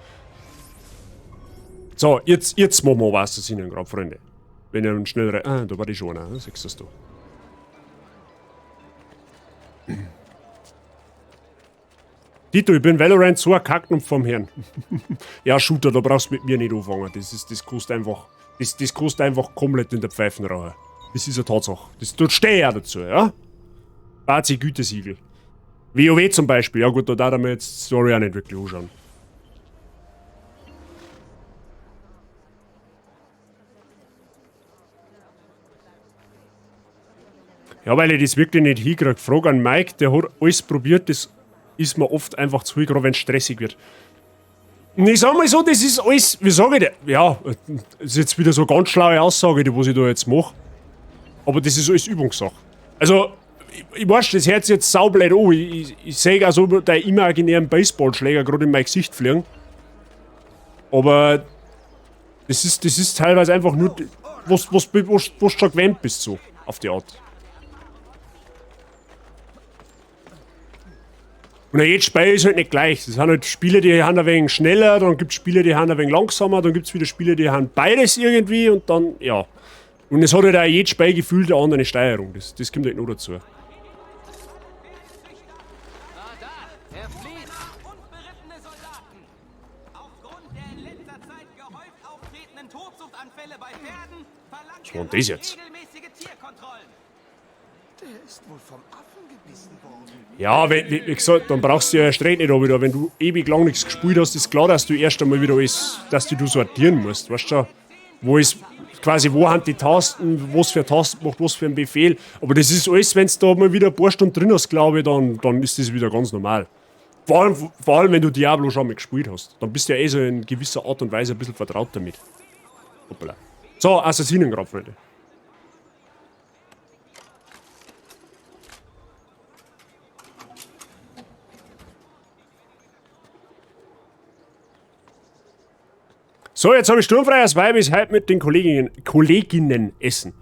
So, jetzt machen wir aber Assassinengrab, Freunde. Wenn ihr schnell rein, ah, da war die schon, ne? Siehst du das da. Tito, ich bin Valorant so erkackt und vom Herrn. Ja, Shooter, da brauchst du mit mir nicht anfangen. Das ist, das kostet einfach, das, das kostet einfach komplett in der Pfeifenrauche. Das ist eine Tatsache. Das tut stehe ich auch dazu, ja? Bazi Gütesiegel. WoW zum Beispiel. Ja gut, da darf man jetzt die Story auch nicht wirklich anschauen. Ja, weil ich das wirklich nicht hinkrieg. Frag an Mike, der hat alles probiert, das ist mir oft einfach zu viel, gerade wenn's stressig wird. Und ich sag mal so, das ist alles, wie sag ich denn? Ja, das ist jetzt wieder so eine ganz schlaue Aussage, die was ich da jetzt mach. Aber das ist alles Übungssache. Also, ich weiß, das hört sich jetzt saublöd an. Ich seh auch so deinen imaginären Baseballschläger gerade in mein Gesicht fliegen. Aber das ist teilweise einfach nur, was du schon gewöhnt bist, so auf die Art. Und jedes Spiel ist halt nicht gleich. Das sind halt Spiele, die haben ein wenig schneller, dann gibt es Spiele, die haben ein wenig langsamer, dann gibt es wieder Spiele, die haben beides irgendwie und dann, ja. Und es hat halt auch jedes Spiel gefühlt eine andere Steuerung. Das kommt halt noch dazu. Was war denn das jetzt? Ja, wie gesagt, dann brauchst du ja erst recht nicht wieder. Wenn du ewig lang nichts gespielt hast, ist klar, dass du erst einmal wieder alles, dass du sortieren musst, weißt du schon? Wo ist, quasi, wo haben die Tasten, was für Tasten macht, was für ein Befehl. Aber das ist alles, wenn du da mal wieder ein paar Stunden drin hast, glaube ich, dann ist das wieder ganz normal. Vor allem, wenn du Diablo schon mal gespielt hast. Dann bist du ja eh so in gewisser Art und Weise ein bisschen vertraut damit. Hoppala. So, Assassinengrab, Freunde. So, jetzt habe ich sturmfrei, das Weib ist heute mit den Kolleginnen essen.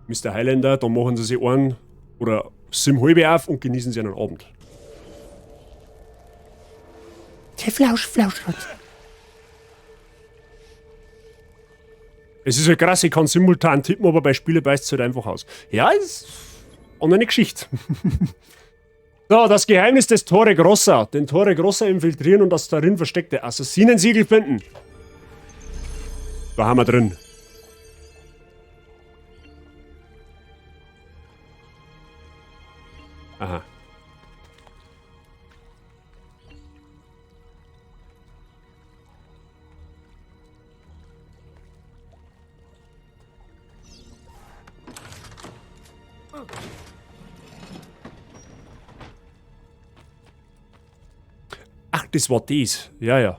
Mr. Highlander, da machen sie sich einen oder sim halbe auf und genießen sie einen Abend. Der Flausch, Flausch, Flausch. Es ist halt krass, ich kann simultan tippen, aber bei Spielen beißt es halt einfach aus. Ja, ist eine Geschichte. So, das Geheimnis des Torre Grossa. Den Torre Grossa infiltrieren und das darin versteckte Assassinensiegel finden. Da haben wir drin. Aha. Ach, das war das. Ja, ja.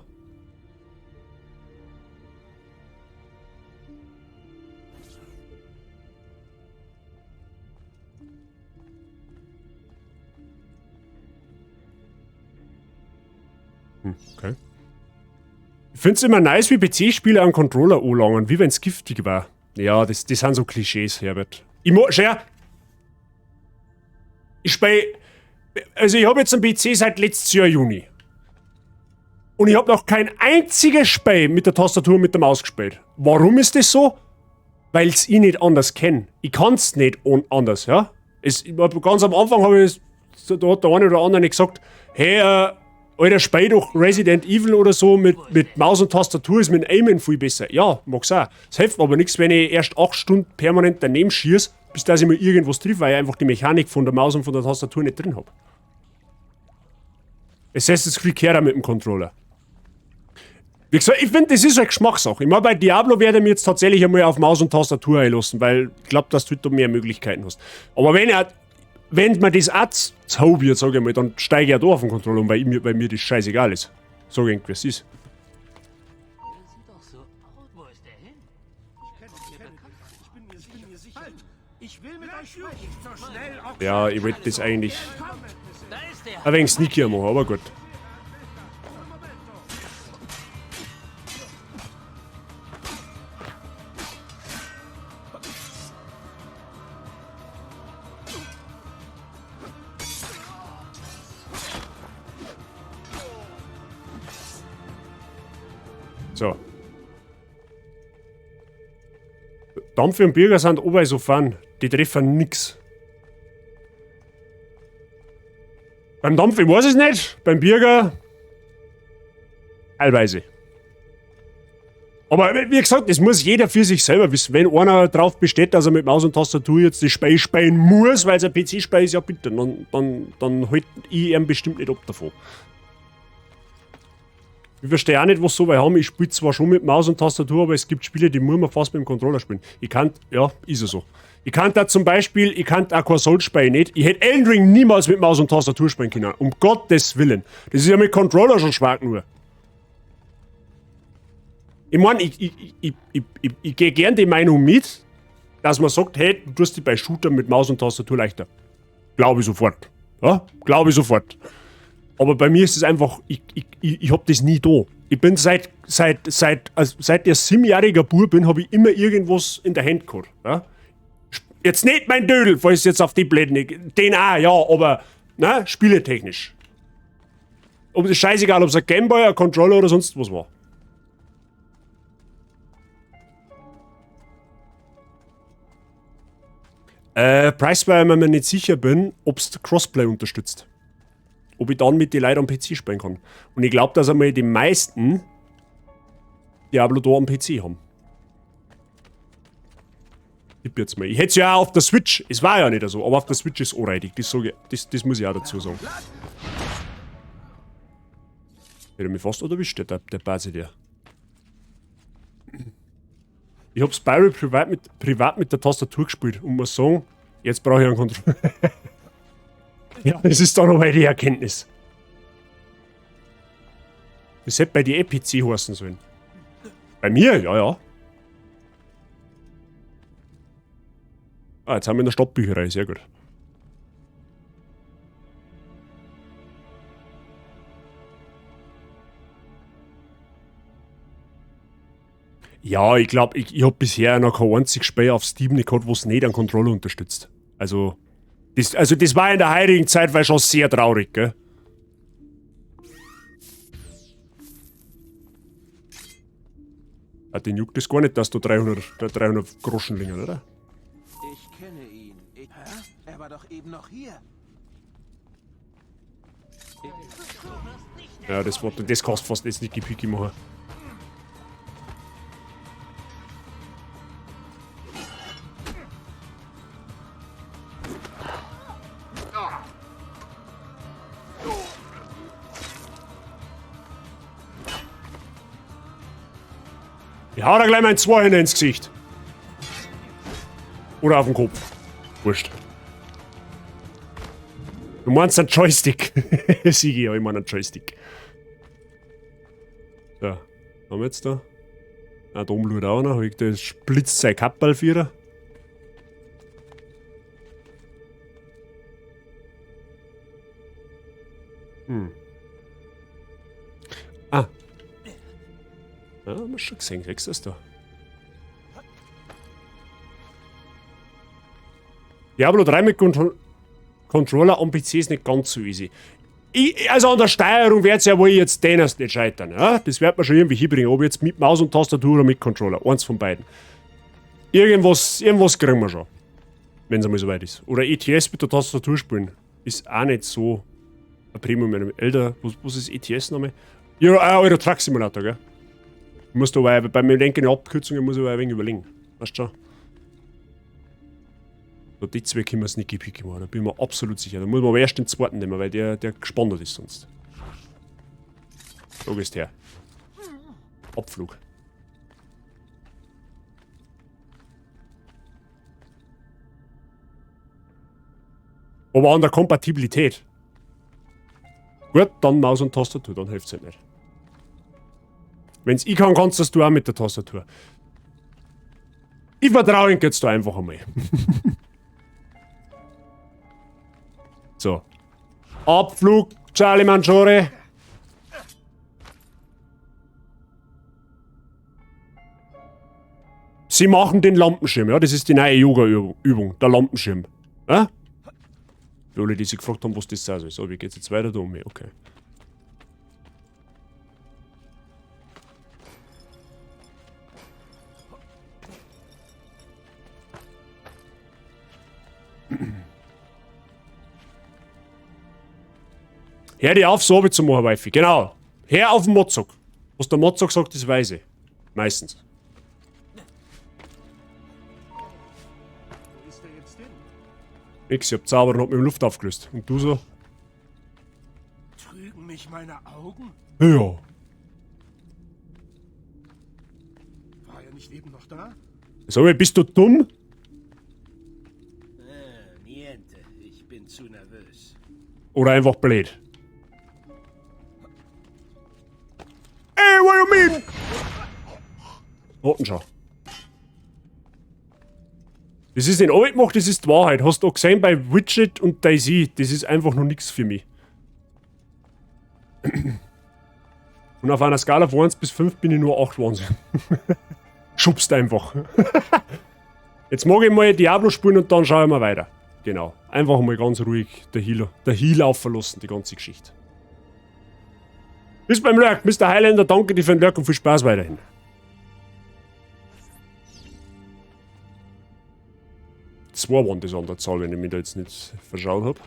Okay. Ich find's immer nice, wie PC-Spiele an Controller anlangen, wie wenn's giftig war. Ja, das sind so Klischees, Herbert. Ich Ich spiel, also ich hab jetzt einen PC seit letztes Jahr Juni. Und ich hab noch kein einziges Spiel mit der Tastatur und mit der Maus gespielt. Warum ist das so? Weil's ich nicht anders kenn. Ich kann's nicht anders, ja? Ganz am Anfang hab ich, da hat der eine oder andere gesagt, hey, Alter, spiel doch Resident Evil oder so mit Maus und Tastatur, ist mit dem Aimen viel besser. Ja, mag's auch. Es hilft mir aber nichts, wenn ich erst 8 Stunden permanent daneben schieß, bis dass ich mir irgendwas triff, weil ich einfach die Mechanik von der Maus und von der Tastatur nicht drin hab. Assassin's Creed kehrt auch mit dem Controller. Wie gesagt, ich find, das ist eine Geschmackssache. Ich mein, bei Diablo werde ich mir jetzt tatsächlich einmal auf Maus und Tastatur einlassen, weil ich glaub, dass du da mehr Möglichkeiten hast. Aber wenn man das auch zu wird, sag ich mal, dann steige ich ja da auf den Controller um, weil mir das scheißegal ist. Sag ich, wie es ist. Ja, ich wollte das eigentlich ein wenig sneakier machen, aber gut. So. Dampfe und Birger sind oben so fun. Die treffen nix. Beim Dampf, ich weiß es nicht. Beim Birger teilweise. Aber wie gesagt, das muss jeder für sich selber wissen. Wenn einer drauf besteht, dass er mit Maus und Tastatur jetzt das Spiel spielen muss, weil es ein PC-Spiel ist, ja bitte, dann halt ich ihn bestimmt nicht ab davon. Ich verstehe auch nicht, was so weit haben. Ich spiele zwar schon mit Maus und Tastatur, aber es gibt Spiele, die muss man fast mit dem Controller spielen. Ich kann, ja, ist ja so. Ich kann da zum Beispiel, ich kann auch kein Souls-Spiel nicht. Ich hätte Elden Ring niemals mit Maus und Tastatur spielen können. Um Gottes Willen. Das ist ja mit Controller schon schwer genug. Ich mein, ich gehe gern die Meinung mit, dass man sagt, hey, du tust dich bei Shooter mit Maus und Tastatur leichter. Glaube ich sofort. Ja, glaube ich sofort. Aber bei mir ist es einfach, ich hab das nie da. Ich bin seit ich 7-jähriger Bub bin, hab ich immer irgendwas in der Hand gehabt. Ja? Jetzt nicht mein Dödel, falls jetzt auf die Blätter nicht. Den auch, ja, aber ne, spieletechnisch. Ob, ist scheißegal, ob es ein Gameboy, ein Controller oder sonst was war. Preis, weil ich mir nicht sicher bin, ob's Crossplay unterstützt. Ob ich dann mit den Leuten am PC spielen kann. Und ich glaub, dass einmal die meisten Diablo da am PC haben. Tipp jetzt mal. Ich hätt's ja auch auf der Switch. Es war ja nicht so, aber auf der Switch ist anreidig. Das sag ich, das muss ich auch dazu sagen. Hätte mich fast erwischt, der Basi der. Ich hab Spyro privat mit der Tastatur gespielt und muss sagen, jetzt brauche ich einen Controller. Ja, das ist dann aber die Erkenntnis. Das hätte bei dir eh PC heißen sollen. Bei mir? Ja, ja. Ah, jetzt haben wir in der Stadtbücherei, sehr gut. Ja, ich glaub, ich hab bisher noch kein einziges Spiel auf Steam nicht gehabt, wo's nicht einen Controller unterstützt. Also das war in der heutigen Zeit war schon sehr traurig, gell? Ah, den juckt es gar nicht, dass du 300 Groschen liegen, oder? Ich kenne ihn. Ich, hä? Er war doch eben noch hier. Ja, das kannst du fast jetzt nicht gepicki machen. Ich hau da gleich meinen Zweihänder ins Gesicht. Oder auf den Kopf. Wurscht. Du meinst einen Joystick. Sigi, ja, ich mein einen Joystick. So, haben wir jetzt da? Ah, da oben schaut auch noch. Ich, das splitzt sein Kappballvierer. Ah. Ja, haben wir schon gesehen. Kriegst du das da? Diablo 3 mit Controller am PC ist nicht ganz so easy. An der Steuerung wird's ja wohl jetzt den erst nicht scheitern. Ja? Das wird man schon irgendwie hinbringen. Ob jetzt mit Maus und Tastatur oder mit Controller. Eins von beiden. Irgendwas kriegen wir schon. Wenn's einmal soweit ist. Oder ETS mit der Tastatur spielen. Ist auch nicht so ein Premium. Älter, was ist ETS nochmal? Ja, Euro Truck Simulator, gell? Ich muss da aber bei mir denken, Abkürzungen muss ich aber ein wenig überlegen. Weißt du schon? So, die zwei können wir sneaky peeky machen, da bin ich mir absolut sicher. Da muss man aber erst den zweiten nehmen, weil der gespannt ist sonst. Da gehst her. Abflug. Aber an der Kompatibilität. Gut, dann Maus und Tastatur, dann hilft's halt nicht. Wenn's ich kann, kannst das du auch mit der Tastatur. Ich vertraue ihm jetzt da einfach einmal. So. Abflug, Charlie Maggiore. Sie machen den Lampenschirm, ja, das ist die neue Yoga-Übung, der Lampenschirm. Ja? Für alle, die sich gefragt haben, was das sein soll. So, wie geht's jetzt weiter da um? Okay. Hör dich auf, so zu machen, Wifi. Genau. Hör auf den Mozog. Was der Mozog sagt, ist weise. Meistens. Wo ist der jetzt hin? Nix, ich hab Zauber und hab mir in Luft aufgelöst. Und du so? Trügen mich meine Augen? Ja. War er nicht eben noch da? Sag mal, bist du dumm? Niente, ich bin zu nervös. Oder einfach blöd. Ey, what do you mean? Warten schon. Das ist nicht alt gemacht, das ist die Wahrheit. Hast du auch gesehen bei Witcher und DayZ, das ist einfach noch nix für mich. Und auf einer Skala von 1 bis 5 bin ich nur 8 Wahnsinn. Schubst einfach. Jetzt mag ich mal Diablo spielen und dann schauen wir weiter. Genau. Einfach mal ganz ruhig der Heal laufen lassen, die ganze Geschichte. Bis beim Lurk, Mr. Highlander, danke dir für den Lurk und viel Spaß weiterhin. Zwei waren das an der Zahl, wenn ich mich da jetzt nicht verschaut hab.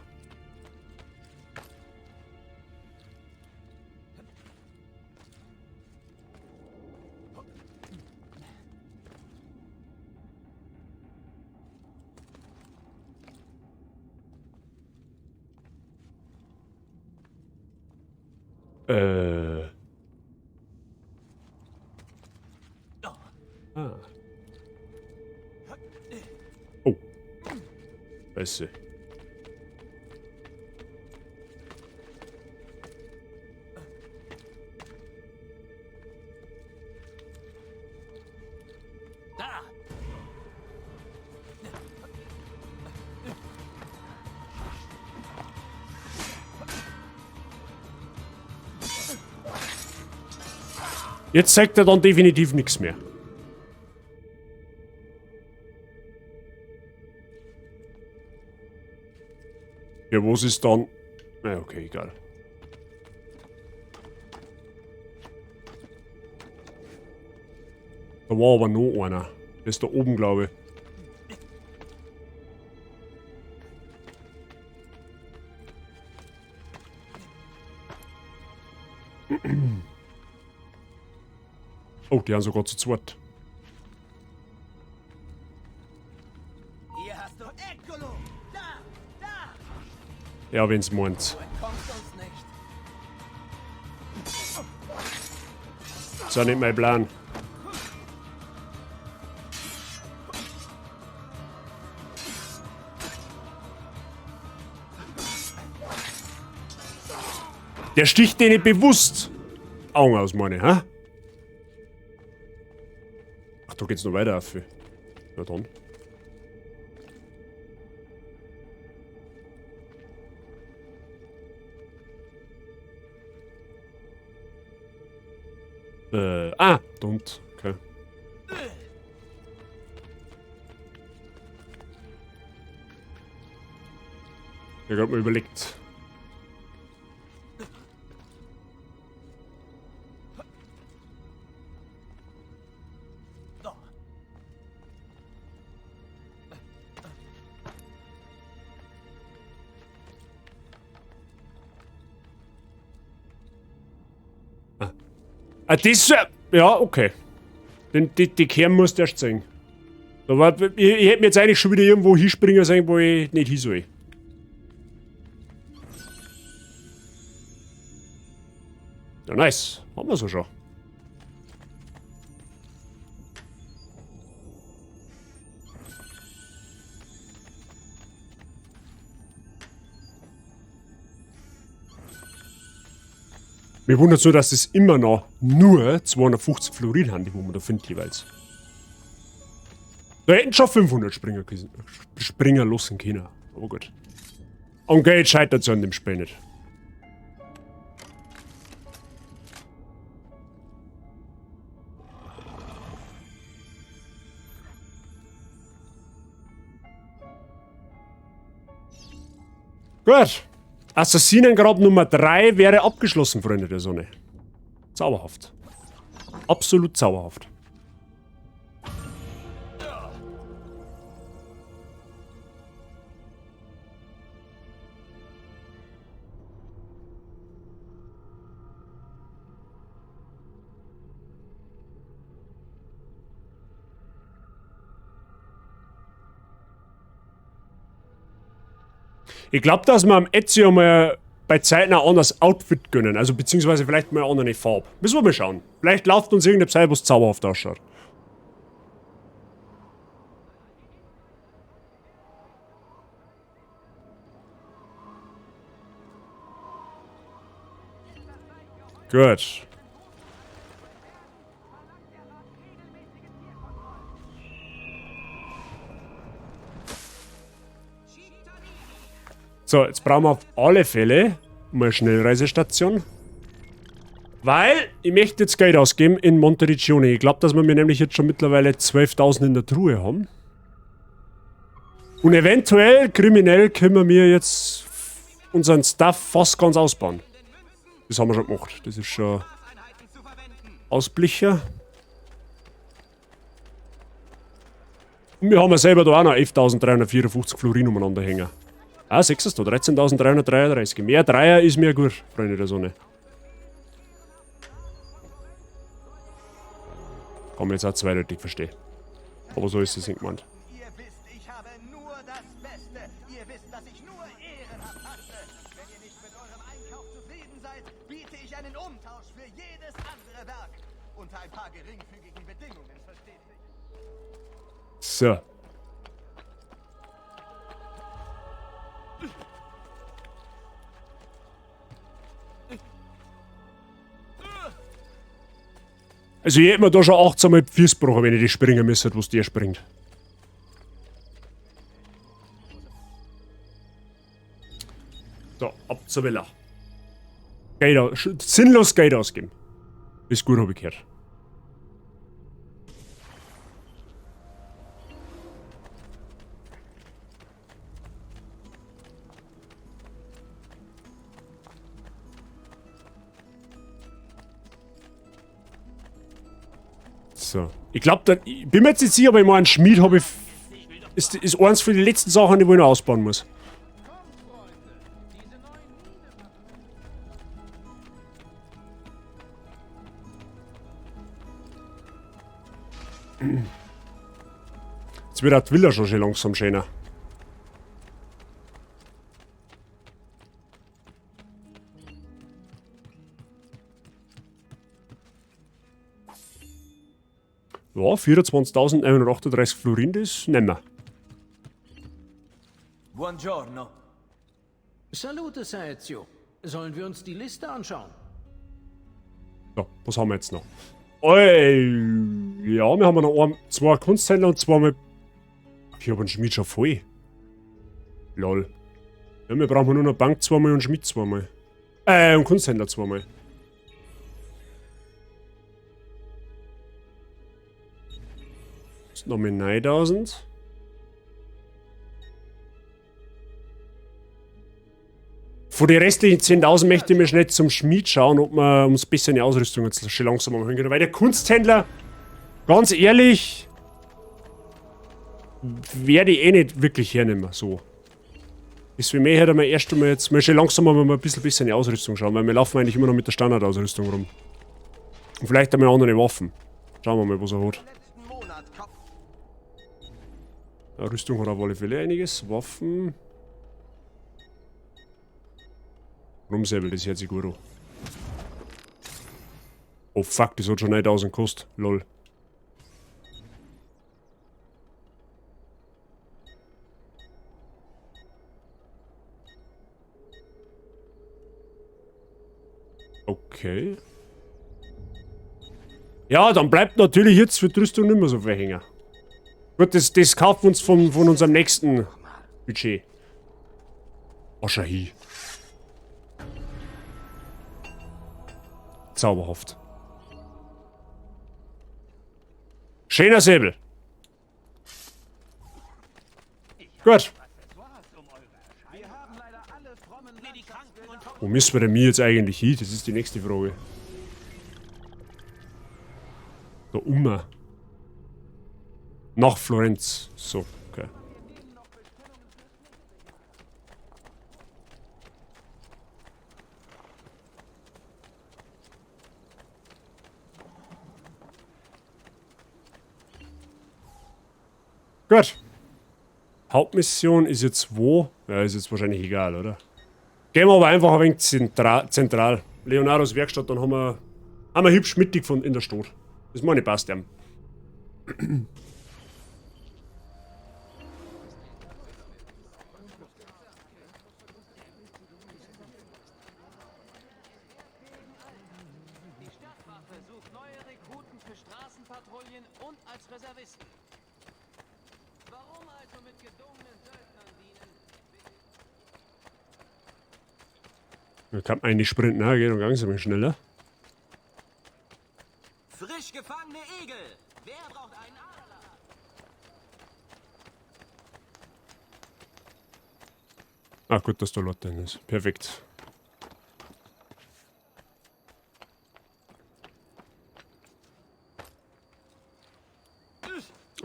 Ah. Oh. Scheiße. Jetzt zeigt er dann definitiv nichts mehr. Ja, wo ist dann? Ja, okay, egal. Da war aber noch einer. Der ist da oben, glaube ich. Oh, die haben sogar zu zweit. Hier hast du Eccolo! Da! Da! Ja, wenn's meint. Du entkommst uns nicht. Das ist auch nicht mein Plan. Der sticht denen bewusst Augen aus, meine ich, hä? Ach, da geht's noch weiter auf. Na dann. Und, okay. Ich hab mir überlegt. Ah, das, ja, okay. Den, die Kern musst du erst sehen. Da war, ich hätte mir jetzt eigentlich schon wieder irgendwo hinspringen sehen, wo ich nicht hin soll. Ja, nice. Haben wir so schon. Mir wundert so, dass es immer noch nur 250 Florin haben, die wo man da findet jeweils. Da hätten schon 500 Springer lassen können. Aber gut. Am Geld scheitert es an dem Spiel nicht. Gut. Assassinengrab Nummer 3 wäre abgeschlossen, Freunde der Sonne. Zauberhaft. Absolut zauberhaft. Ich glaub, dass wir am Ezio mal bei Zeiten ein anderes Outfit gönnen. Also beziehungsweise vielleicht mal eine andere Farbe. Müssen wir mal schauen. Vielleicht läuft uns irgendeine Zeit, was zauberhaft ausschaut. Gut. So, jetzt brauchen wir auf alle Fälle mal eine Schnellreisestation. Weil ich möchte jetzt Geld ausgeben in Monteriggioni. Ich glaub, dass wir mir nämlich jetzt schon mittlerweile 12.000 in der Truhe haben. Und eventuell, kriminell, können wir mir jetzt unseren Stuff fast ganz ausbauen. Das haben wir schon gemacht. Das ist schon Ausblicher. Und wir haben ja selber da auch noch 11.354 Florin umeinander hängen. Ah, sechs da, 13.333. Mehr Dreier ist mir gut, Freunde der Sonne. Kann man jetzt auch zweideutig verstehen. Aber so ist es nicht gemeint. Ihr wisst, ich habe nur das Beste. Ihr wisst, dass ich nur ehrenhaft handle. Wenn ihr nicht mit eurem Einkauf zufrieden seid, biete ich einen Umtausch für jedes andere Werk. Unter ein paar geringfügigen Bedingungen, versteht sich. So. Also ich hätte mir da schon 18 Mal die Füße gebrochen, wenn ich die springen müsste, was der springt. So, ab zur Villa. Geld aus, sinnlos Geld ausgeben. Ist gut, hab ich gehört. So. Ich glaube, da, ich bin mir jetzt nicht sicher, aber ich meine, einen Schmied habe ich. Ist eins von den letzten Sachen, die ich noch ausbauen muss. Jetzt wird auch die Villa schon schön langsam schöner. Ja, 24.938 Florin, das nehmen wir. Buongiorno. Salute, Saezio. Sollen wir uns die Liste anschauen? So, was haben wir jetzt noch? Oi, ja, wir haben noch ein, zwei Kunsthändler und zweimal. Ich habe einen Schmied schon voll. Lol. Ja, wir brauchen nur noch Bank zweimal und Schmied zweimal. Und Kunsthändler zweimal. Noch mit 9000. Von den restlichen 10.000 möchte ich mir schnell zum Schmied schauen, ob wir ums bisschen die Ausrüstung jetzt schon langsam mal können. Weil der Kunsthändler, ganz ehrlich, werde ich eh nicht wirklich hernehmen. So. Deswegen möchte ich mir erst einmal jetzt mal schon langsam mal ein bisschen die Ausrüstung schauen, weil wir laufen eigentlich immer noch mit der Standardausrüstung rum. Und vielleicht einmal andere Waffen. Schauen wir mal, was er hat. Ja, Rüstung hat auf alle Fälle einiges. Waffen. Rumsäbel, das hört sich gut an. Oh fuck, das hat schon 9000 gekostet. Lol. Okay. Ja, dann bleibt natürlich jetzt für die Rüstung nicht mehr so viel hängen. Gut, das kaufen wir uns von unserem nächsten Budget. Oh, schau hin. Zauberhaft. Schöner Säbel. Gut. Wo müssen wir denn mir jetzt eigentlich hin? Das ist die nächste Frage. Da oben. Nach Florenz. So, okay. Gut. Hauptmission ist jetzt wo? Ja, ist jetzt wahrscheinlich egal, oder? Gehen wir aber einfach ein wenig zentral. Leonardos Werkstatt, dann haben wir hübsch mittig von in der Stadt. Das meine ich passt ja. Die Stadtwache sucht neue Rekruten für Straßenpatrouillen und als Reservisten. Warum also mit gedungenen Söldnern dienen? Da kann man eigentlich sprinten, ne? Geht noch langsam schneller. Frisch gefangene Igel! Wer braucht einen Adler? Ah, gut, dass da Leute drin ist. Perfekt.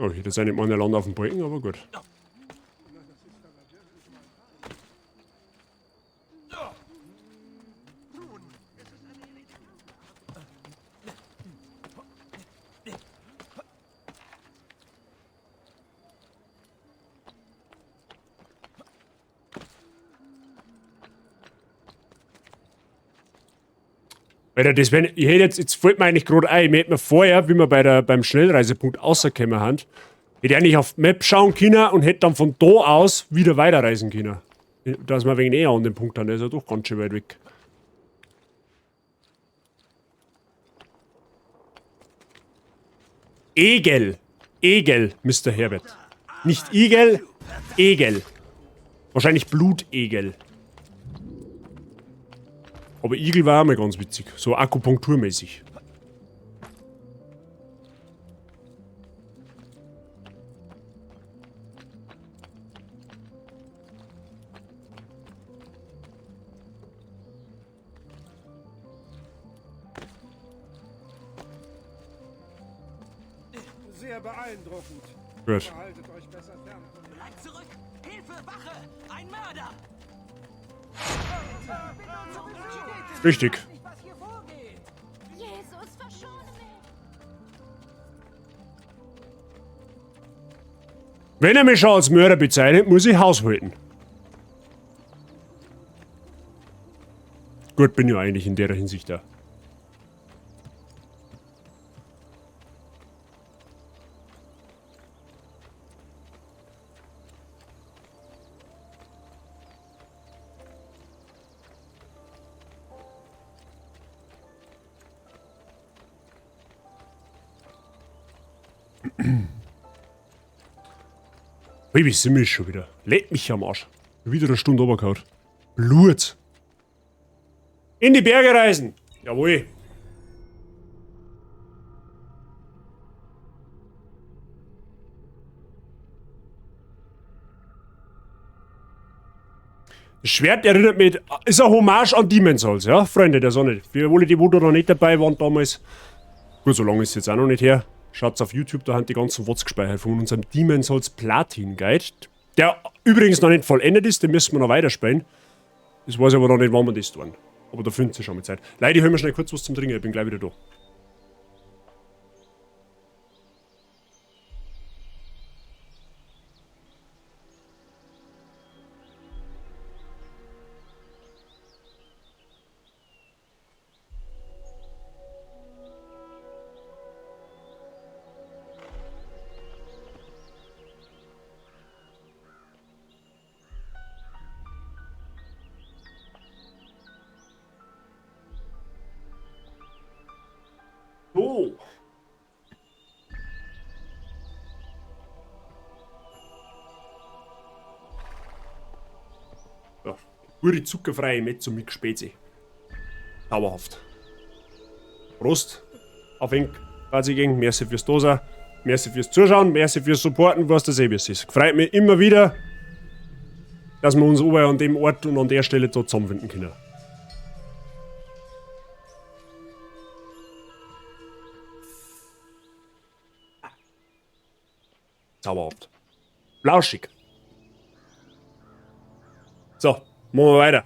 Okay, das ist nicht meine Land auf dem Balken, aber gut. Alter, das wär, ich hätte jetzt, jetzt fällt mir eigentlich gerade ein, ich hätte mir vorher, wie wir beim Schnellreisepunkt rausgekommen haben, hätte ich eigentlich auf die Map schauen können und hätte dann von da aus wieder weiterreisen können. Dass wir ein wenig näher an dem Punkt haben, der ist ja doch ganz schön weit weg. Egel. Egel, Mister Herbert. Nicht Igel, Egel. Wahrscheinlich Blutegel. Aber Igel war auch mal ganz witzig. So akupunkturmäßig. Sehr beeindruckend. Gut. Haltet euch besser fern. Bleibt zurück! Hilfe, Wache! Ein Mörder! Richtig. Jesus, verschone mich! Wenn er mich schon als Mörder bezeichnet, muss ich haushalten. Gut, bin ja eigentlich in der Hinsicht da. Ui, wie sind wir schon wieder? Leck mich am Arsch. Wieder eine Stunde runtergehauen. Blut. In die Berge reisen. Jawohl. Das Schwert erinnert mich, ist eine Hommage an Demon's Souls, ja, Freunde der Sonne. Für alle, die wo da noch nicht dabei waren damals. Gut, so lange ist es jetzt auch noch nicht her. Schaut's auf YouTube, da haben die ganzen Wots gespeichert von unserem Demon's Souls Platin Guide. Der übrigens noch nicht vollendet ist, den müssen wir noch weiterspielen. Das weiß ich aber noch nicht, wann wir das tun. Aber da findet ihr schon mit Zeit. Leute, ich hol mir schnell kurz was zum Trinken, ich bin gleich wieder da. So. Ja, gute zuckerfreie Mezzo mit Spezi. Dauerhaft. Prost. Auf Enk. Quasi gegen. Merci fürs Dosa. Merci fürs Zuschauen. Merci fürs Supporten, was das eh ist. Freut mich immer wieder, dass wir uns überall an dem Ort und an der Stelle da zusammenfinden können. Zauberhaft. Lauschig. So, machen wir weiter.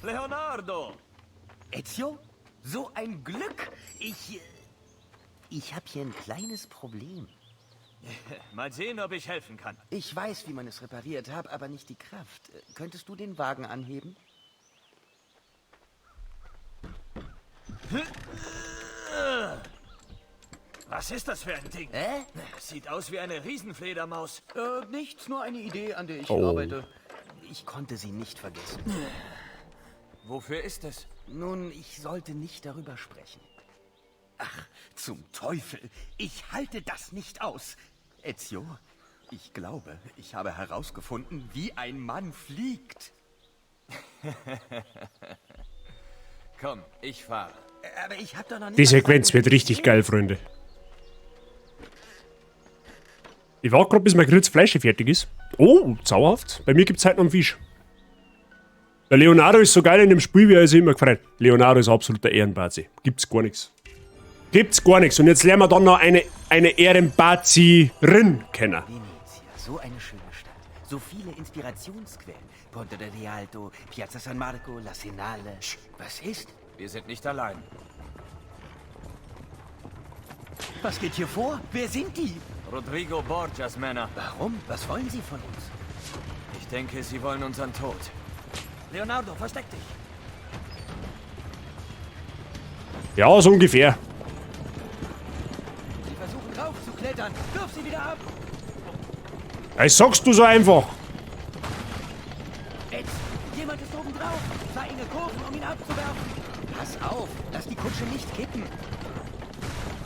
Leonardo! Ezio? So ein Glück! Ich hab hier ein kleines Problem. Mal sehen, ob ich helfen kann. Ich weiß, wie man es repariert, hab aber nicht die Kraft. Könntest du den Wagen anheben? Was ist das für ein Ding? Hä? Sieht aus wie eine Riesenfledermaus. Nichts, nur eine Idee, an der ich Oh. arbeite. Ich konnte sie nicht vergessen. Wofür ist es? Nun, ich sollte nicht darüber sprechen. Ach, zum Teufel. Ich halte das nicht aus. Ezio, ich glaube, ich habe herausgefunden, wie ein Mann fliegt. Komm, ich fahre. Aber ich hab doch noch nicht Die mal Sequenz gesagt, wird richtig geil, Freunde. Ich warte grad, bis mein grünes Fleisch fertig ist. Oh, zauberhaft. Bei mir gibt's heute noch einen Fisch. Der Leonardo ist so geil in dem Spiel, wie er sich immer gefreut. Leonardo ist absoluter Ehrenbazi. Gibt's gar nichts. Gibt's gar nichts. Und jetzt lernen wir dann noch eine Ehrenbazirin kennen. Venezia, so eine schöne Stadt. So viele Inspirationsquellen. Ponte del Rialto, Piazza San Marco, La Senale. Was ist? Wir sind nicht allein. Was geht hier vor? Wer sind die? Rodrigo Borgias Männer. Warum? Was wollen sie von uns? Ich denke, sie wollen unseren Tod. Leonardo, versteck dich! Ja, so ungefähr. Sie versuchen raufzuklettern. Wirf sie wieder ab! Das sagst du so einfach. Jetzt! Jemand ist oben drauf! Zwei enge Kurven, um ihn abzuwerfen! Pass auf, lass die Kutsche nicht kippen.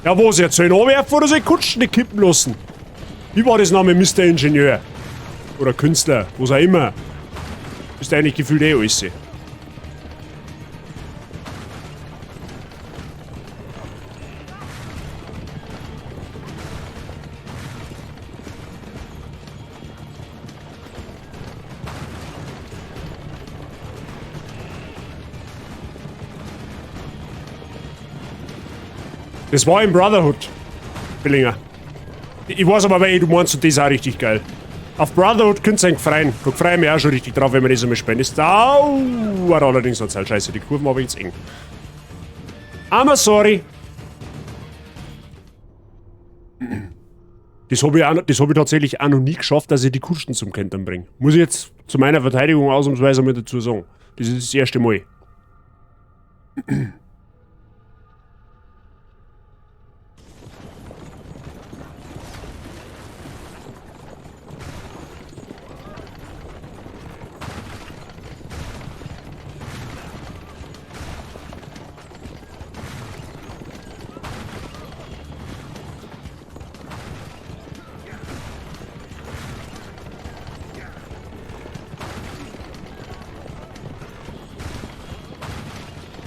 Ja, was jetzt? Soll ich ihn abwerfen oder soll ich Kutschen nicht kippen lassen? Wie war das Name Mr. Ingenieur? Oder Künstler, was auch immer. Ist eigentlich gefühlt eh alles. Das war im Brotherhood, Billinger. Ich weiß aber, welche du meinst, und das ist auch richtig geil. Auf Brotherhood könnt ihr euch freuen. Da freue ich mich auch schon richtig drauf, wenn wir das einmal spielen. Das dauert allerdings noch Zeit. Scheiße, die Kurven habe ich jetzt eng. I'm sorry. Das habe ich, hab ich tatsächlich auch noch nie geschafft, dass ich die Kutschen zum Kentern bringe. Muss ich jetzt zu meiner Verteidigung ausnahmsweise mal dazu sagen. Das ist das erste Mal.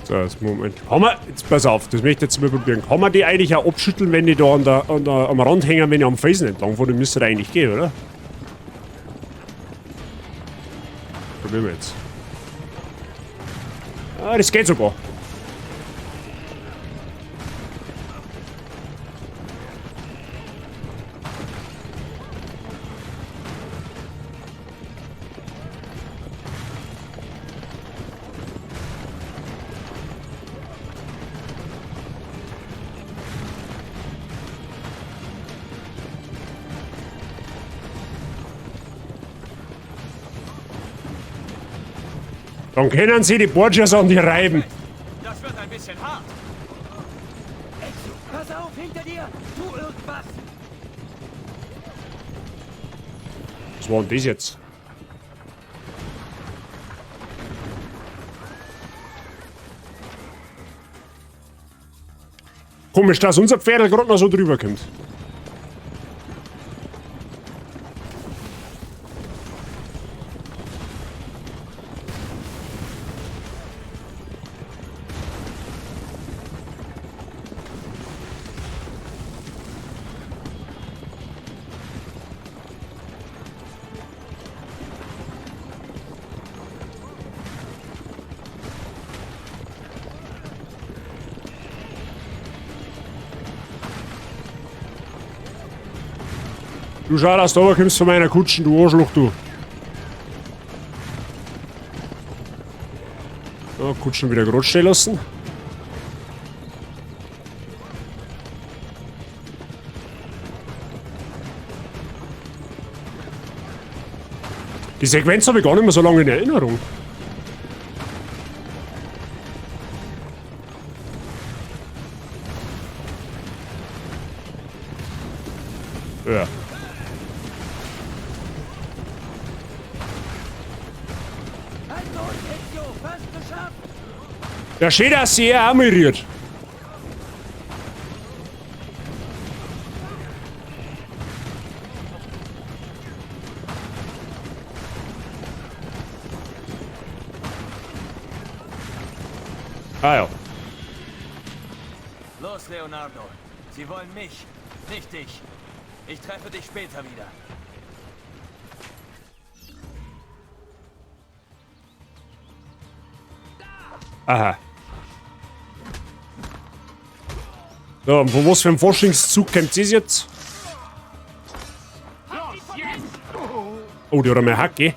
So, jetzt Moment. Kann man, jetzt pass auf, das möchte ich jetzt mal probieren. Kann man die eigentlich auch abschütteln, wenn die da am Rand hängen, wenn ich am Felsen entlang fahre? Die müsste da eigentlich gehen, oder? Probieren wir jetzt. Ah, das geht sogar. Dann können sie die Borgias an die reiben. Das wird ein bisschen hart. Ezio, pass auf, hinter dir! Tu irgendwas! Was war denn das jetzt? Komisch, dass unser Pferd gerade noch so drüber kommt. Du schau, dass du runterkommst von meiner Kutschen, du Arschloch, du. So, Kutschen wieder gerade stehen lassen. Die Sequenz habe ich gar nicht mehr so lange in Erinnerung. Ja. Ja, schön, dass sie auch mal rührt. Ah ja. Los, Leonardo. Sie wollen mich, nicht dich. Ich treffe dich später wieder. Aha. So, und von was für einem Forschungszug kommt das jetzt? Oh, die hat einmal Hacke.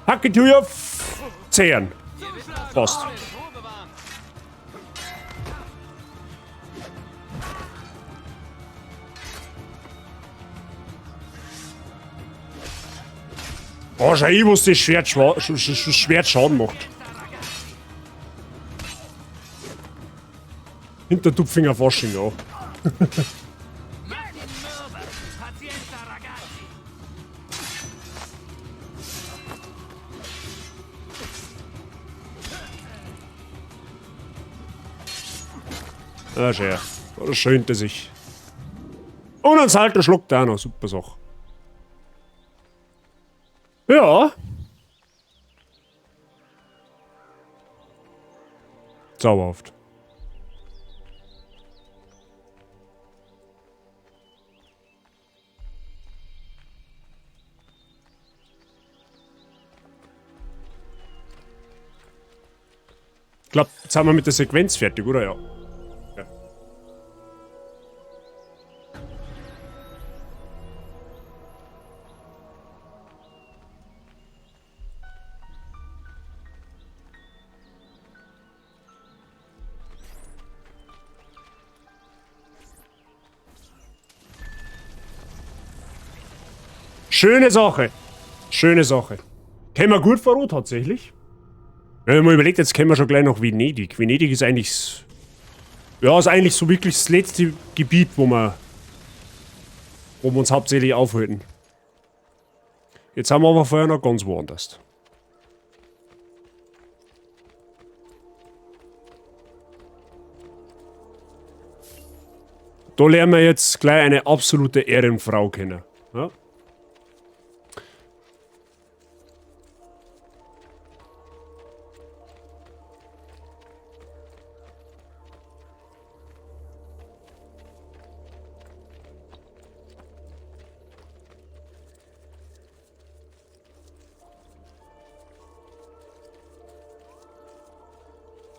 Hacke tu ja 10. Passt. Oh, schau ich, was das Schwert, Schwert Schaden macht. Hintertupfinger Fasching, ja. Ah, schön. Das schönte sich. Und ein Salto schluckt auch noch. Super Sache. Ja. Zauberhaft. Ich glaube, jetzt haben wir mit der Sequenz fertig, oder? Ja. Ja. Schöne Sache. Schöne Sache. Kämen wir gut voran, tatsächlich. Wenn man mal überlegt, jetzt kämen wir schon gleich nach Venedig. Venedig ist eigentlich... Ja, ist eigentlich so wirklich das letzte Gebiet, wo wir uns hauptsächlich aufhalten. Jetzt haben wir aber vorher noch ganz woanders. Da lernen wir jetzt gleich eine absolute Ehrenfrau kennen. Ja?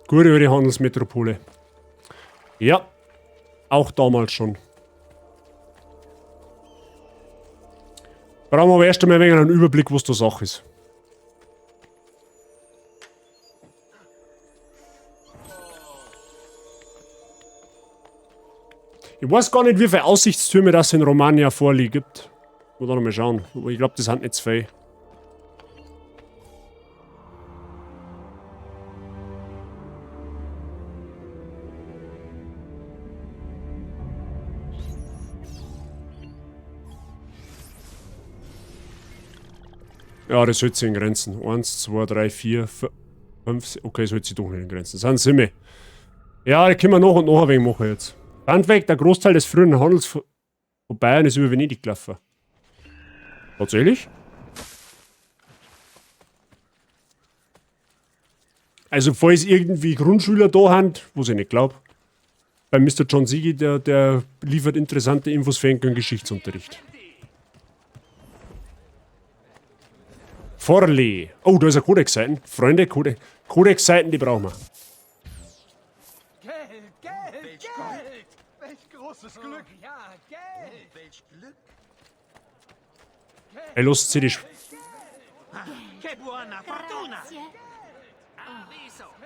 Gute über die Handelsmetropole. Ja, auch damals schon. Brauchen wir aber erst einmal ein wenig einen Überblick, was da Sache ist. Ich weiß gar nicht, wie viele Aussichtstürme das in Romagna Forli gibt. Muss da noch mal schauen. Aber ich glaub, das sind nicht zu viel. Ja, das hält sich in Grenzen. 1, 2, 3, 4, 5. Okay, das hält sich doch nicht in Grenzen. Das sind 7. Ja, die können wir nach und nach ein wenig machen jetzt. Landweg, der Großteil des früheren Handels von Bayern ist über Venedig gelaufen. Tatsächlich? Also, falls irgendwie Grundschüler da haben, was ich nicht glaub, bei Mister John Sigi, der liefert interessante Infos für den Geschichtsunterricht. Forli. Oh, da ist eine Codex-Seiten. Freunde, Codex-Seiten, die brauchen wir. Geld, Geld, Geld! Welch großes Glück! Ja, Geld! Welch Glück! Ey, los, zieh dich.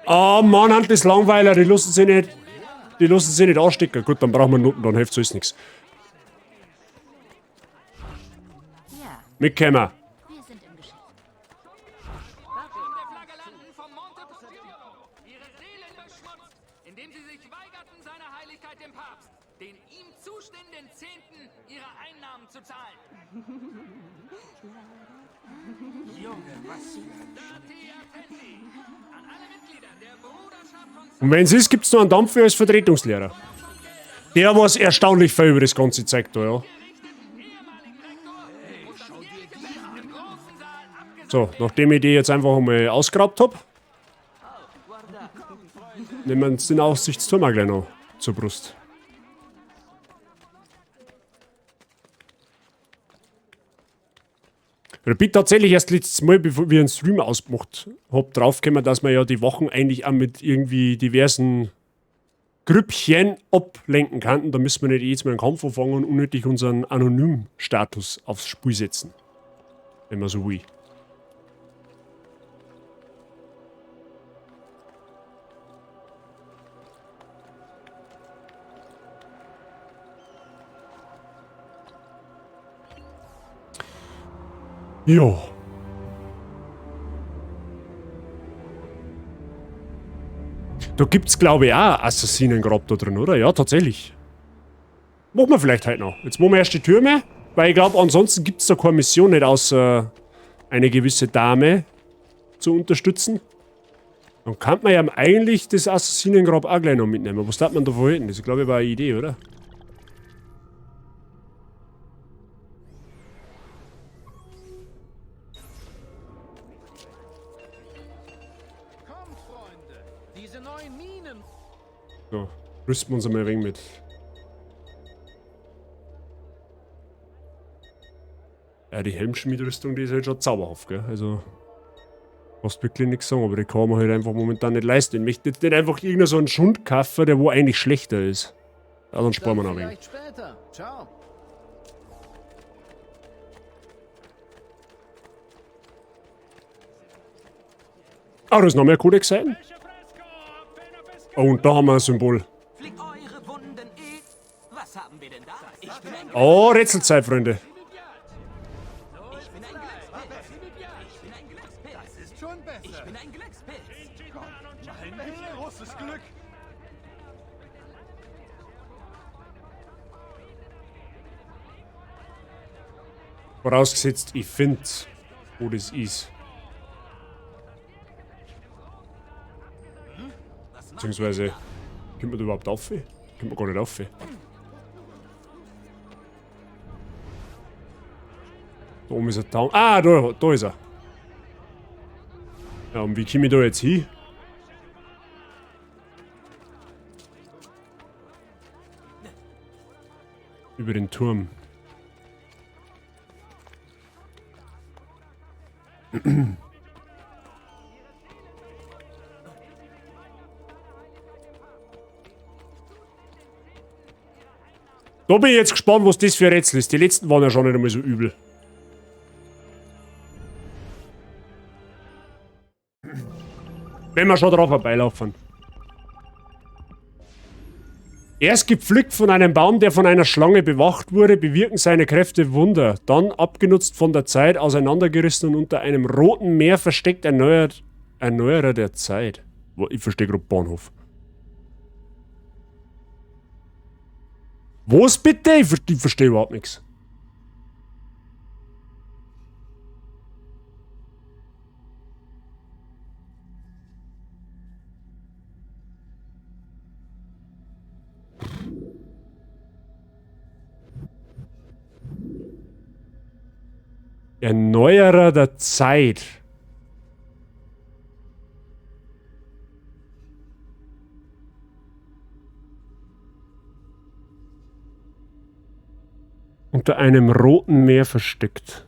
Oh Mann, hand das Langweiler, die lassen sich nicht. Die lassen sich nicht anstecken. Gut, dann brauchen wir Noten, dann hilft alles nichts. Mitkommen. Und wenn's ist, gibt's noch einen Dampfer als Vertretungslehrer. Der weiß erstaunlich viel über das ganze Zeug da, ja. So, nachdem ich die jetzt einfach einmal ausgeraubt hab, nehmen wir uns den Aussichtsturm auch gleich noch zur Brust. Ich bin tatsächlich erst letztes Mal, bevor wir einen Stream ausgemacht hab, draufgekommen, dass man ja die Wachen eigentlich auch mit irgendwie diversen Grüppchen ablenken kann. Da müssen wir nicht jedes Mal einen Kampf anfangen und unnötig unseren Anonym-Status aufs Spiel setzen. Wenn man so will. Jo. Da gibt's, glaube ich, auch Assassinengrab da drin, oder? Ja, tatsächlich. Machen wir vielleicht heute noch. Jetzt machen wir erst die Türme, weil ich glaube, ansonsten gibt's da keine Mission nicht, außer eine gewisse Dame zu unterstützen. Dann kann man ja eigentlich das Assassinengrab auch gleich noch mitnehmen. Was darf man da verhalten? Das ist, glaube ich, war eine Idee, oder? Kommt, Freunde! Diese neuen Minen! So, rüsten wir uns einmal ein wenig mit. Ja, die Helmschmiedrüstung, die ist halt schon zauberhaft, gell? Also, brauchst wirklich nichts sagen, aber die kann man halt einfach momentan nicht leisten. Ich möchte jetzt nicht einfach irgendeinen so einen Schund kaufen, der wo eigentlich schlechter ist. Ja, dann sparen wir noch ein wenig. Vielleicht später. Ciao. Ah, da ist noch mehr Kodex sein. Oh, und da haben wir ein Symbol. Oh, Rätselzeit, Freunde. Das ist schon besser. Ich bin ein Glückspilz. Mein großes Glück. Vorausgesetzt, ich find, wo das ist. Beziehungsweise, kommt man da überhaupt auf? Kommt man gar nicht auf. Da oben ist er down. Ah, da ist er. Ja, und wie komme ich da jetzt hin? Über den Turm. Da bin ich jetzt gespannt, was das für ein Rätsel ist. Die letzten waren ja schon nicht einmal so übel. Wenn wir schon drauf vorbeilaufen. Erst gepflückt von einem Baum, der von einer Schlange bewacht wurde, bewirken seine Kräfte Wunder. Dann, abgenutzt von der Zeit, auseinandergerissen und unter einem roten Meer versteckt, Erneuerer der Zeit. Wo, ich verstehe grad Bahnhof. Was bitte? Ich verstehe überhaupt nichts. Erneuerer der Zeit. Unter einem roten Meer versteckt.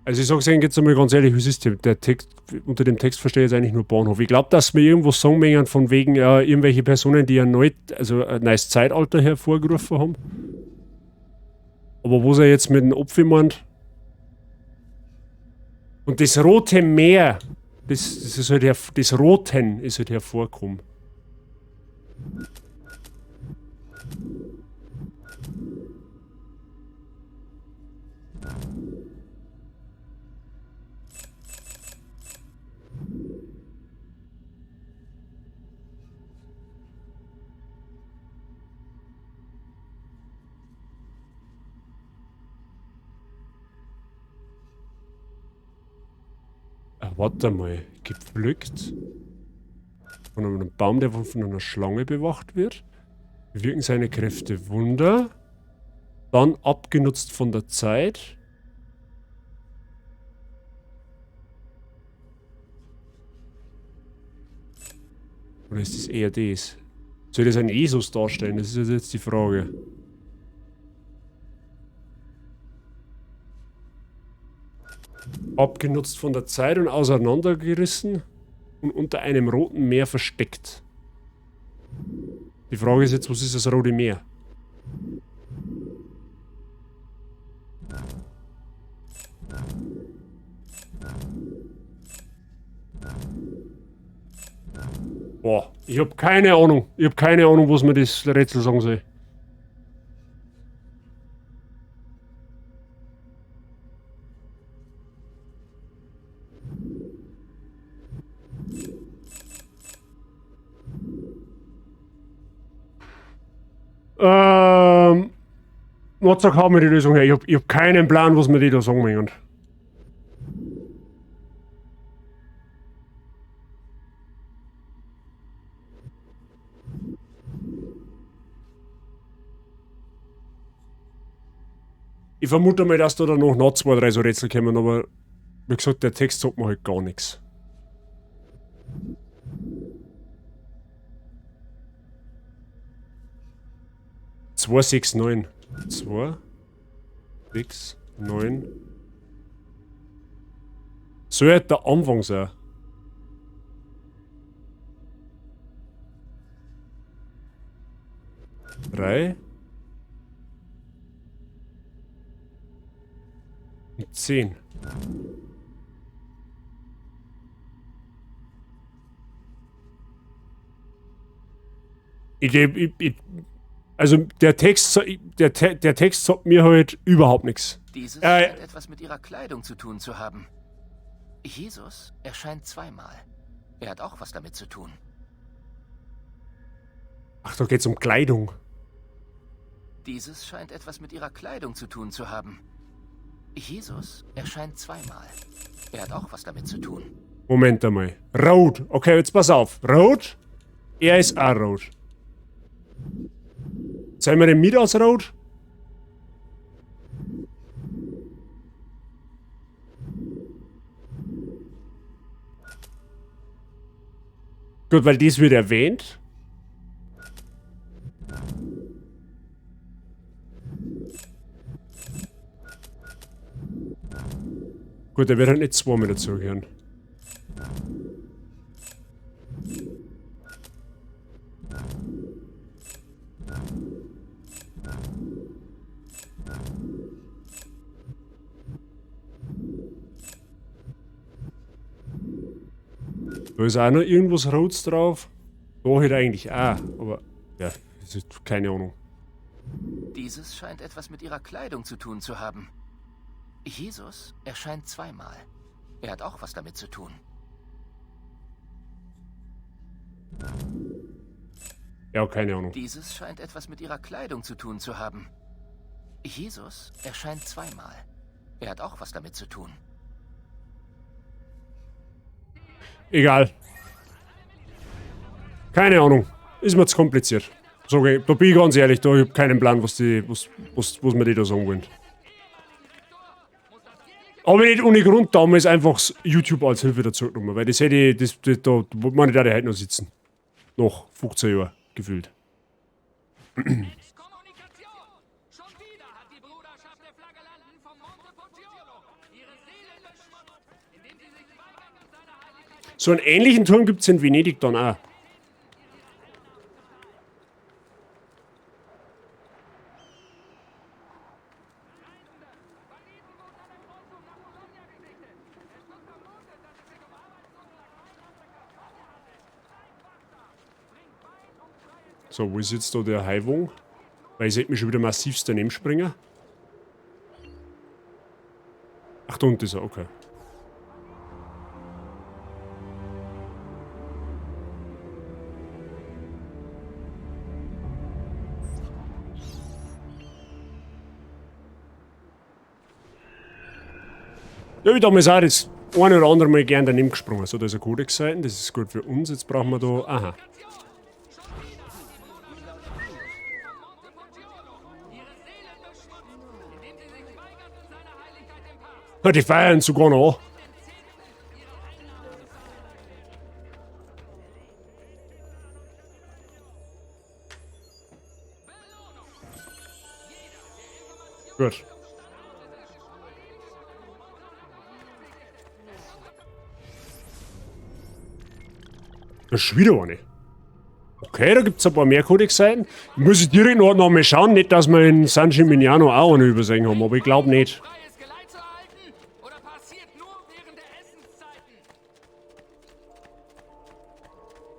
Also ich sag's Ihnen jetzt einmal ganz ehrlich, was ist der, der Text, unter dem Text verstehe ich jetzt eigentlich nur Bahnhof. Ich glaub, dass wir irgendwo sagen mengen von wegen, ja, irgendwelche Personen, die erneut, also ein neues Zeitalter hervorgerufen haben. Aber was er jetzt mit dem Opfer meint. Und das Rote Meer, das, das ist halt das Roten ist halt hervorgekommen. Warte mal, gepflückt von einem Baum, der von einer Schlange bewacht wird. Bewirken seine Kräfte Wunder. Dann abgenutzt von der Zeit. Oder ist das eher das? Soll das ein Jesus darstellen? Das ist jetzt die Frage. Abgenutzt von der Zeit und auseinandergerissen und unter einem roten Meer versteckt. Die Frage ist jetzt, was ist das Rote Meer? Boah, ich hab keine Ahnung. Ich hab keine Ahnung, was mir das Rätsel sagen soll. Mozart haben wir die Lösung her. Ich hab keinen Plan, was mir die da sagen möchten. Ich vermute mal, dass da danach noch 2, 3 so Rätsel kommen, aber wie gesagt, der Text sagt mir halt gar nichts. 2, 6, 9. 2, 6, 9. Soll halt der Anfang sein. 3. Und 10. Also der Text, der, der Text sagt mir halt überhaupt nichts. Dieses scheint etwas mit ihrer Kleidung zu tun zu haben. Jesus erscheint zweimal. Er hat auch was damit zu tun. Ach, da geht's um Kleidung. Dieses scheint etwas mit ihrer Kleidung zu tun zu haben. Jesus erscheint zweimal. Er hat auch was damit zu tun. Moment einmal. Rot. Okay, jetzt pass auf. Rot. Er ist auch rot. Sollen wir den mit als rot? Gut, weil dies wird erwähnt. Gut, der wird halt nicht zweimal dazugehören. Da ist auch noch irgendwas Rotes drauf. Da halt eigentlich auch, aber ja, das ist keine Ahnung. Dieses scheint etwas mit ihrer Kleidung zu tun zu haben. Jesus erscheint zweimal. Er hat auch was damit zu tun. Ja, keine Ahnung. Dieses scheint etwas mit ihrer Kleidung zu tun zu haben. Jesus erscheint zweimal. Er hat auch was damit zu tun. Egal. Keine Ahnung. Ist mir zu kompliziert. Sag ich, da bin ich ganz ehrlich, da hab ich keinen Plan, was mir die da sagen wollen. Aber nicht ohne Grund damals einfach YouTube als Hilfe dazu genommen, weil das hätte ich, das, das, da meine ich, da heute noch sitzen. Noch 15 Jahre gefühlt. So einen ähnlichen Turm gibt's in Venedig dann auch. So, wo ist jetzt da der Haiwong? Weil ich sehe mich schon wieder massivst daneben springen. Ach, da unten ist er, okay. Ja, wie damals auch, das eine oder andere Mal gern daneben gesprungen. So, da ist eine Codex-Seite, das ist gut für uns. Jetzt brauchen wir da. Aha. Ja, die feiern sogar noch. Gut. Da ist schon wieder eine. Okay, da gibt's ein paar mehr Codex-Seiten. Muss ich direkt noch mal schauen, nicht, dass wir in San Gimignano auch eine übersehen haben, aber ich glaub nicht.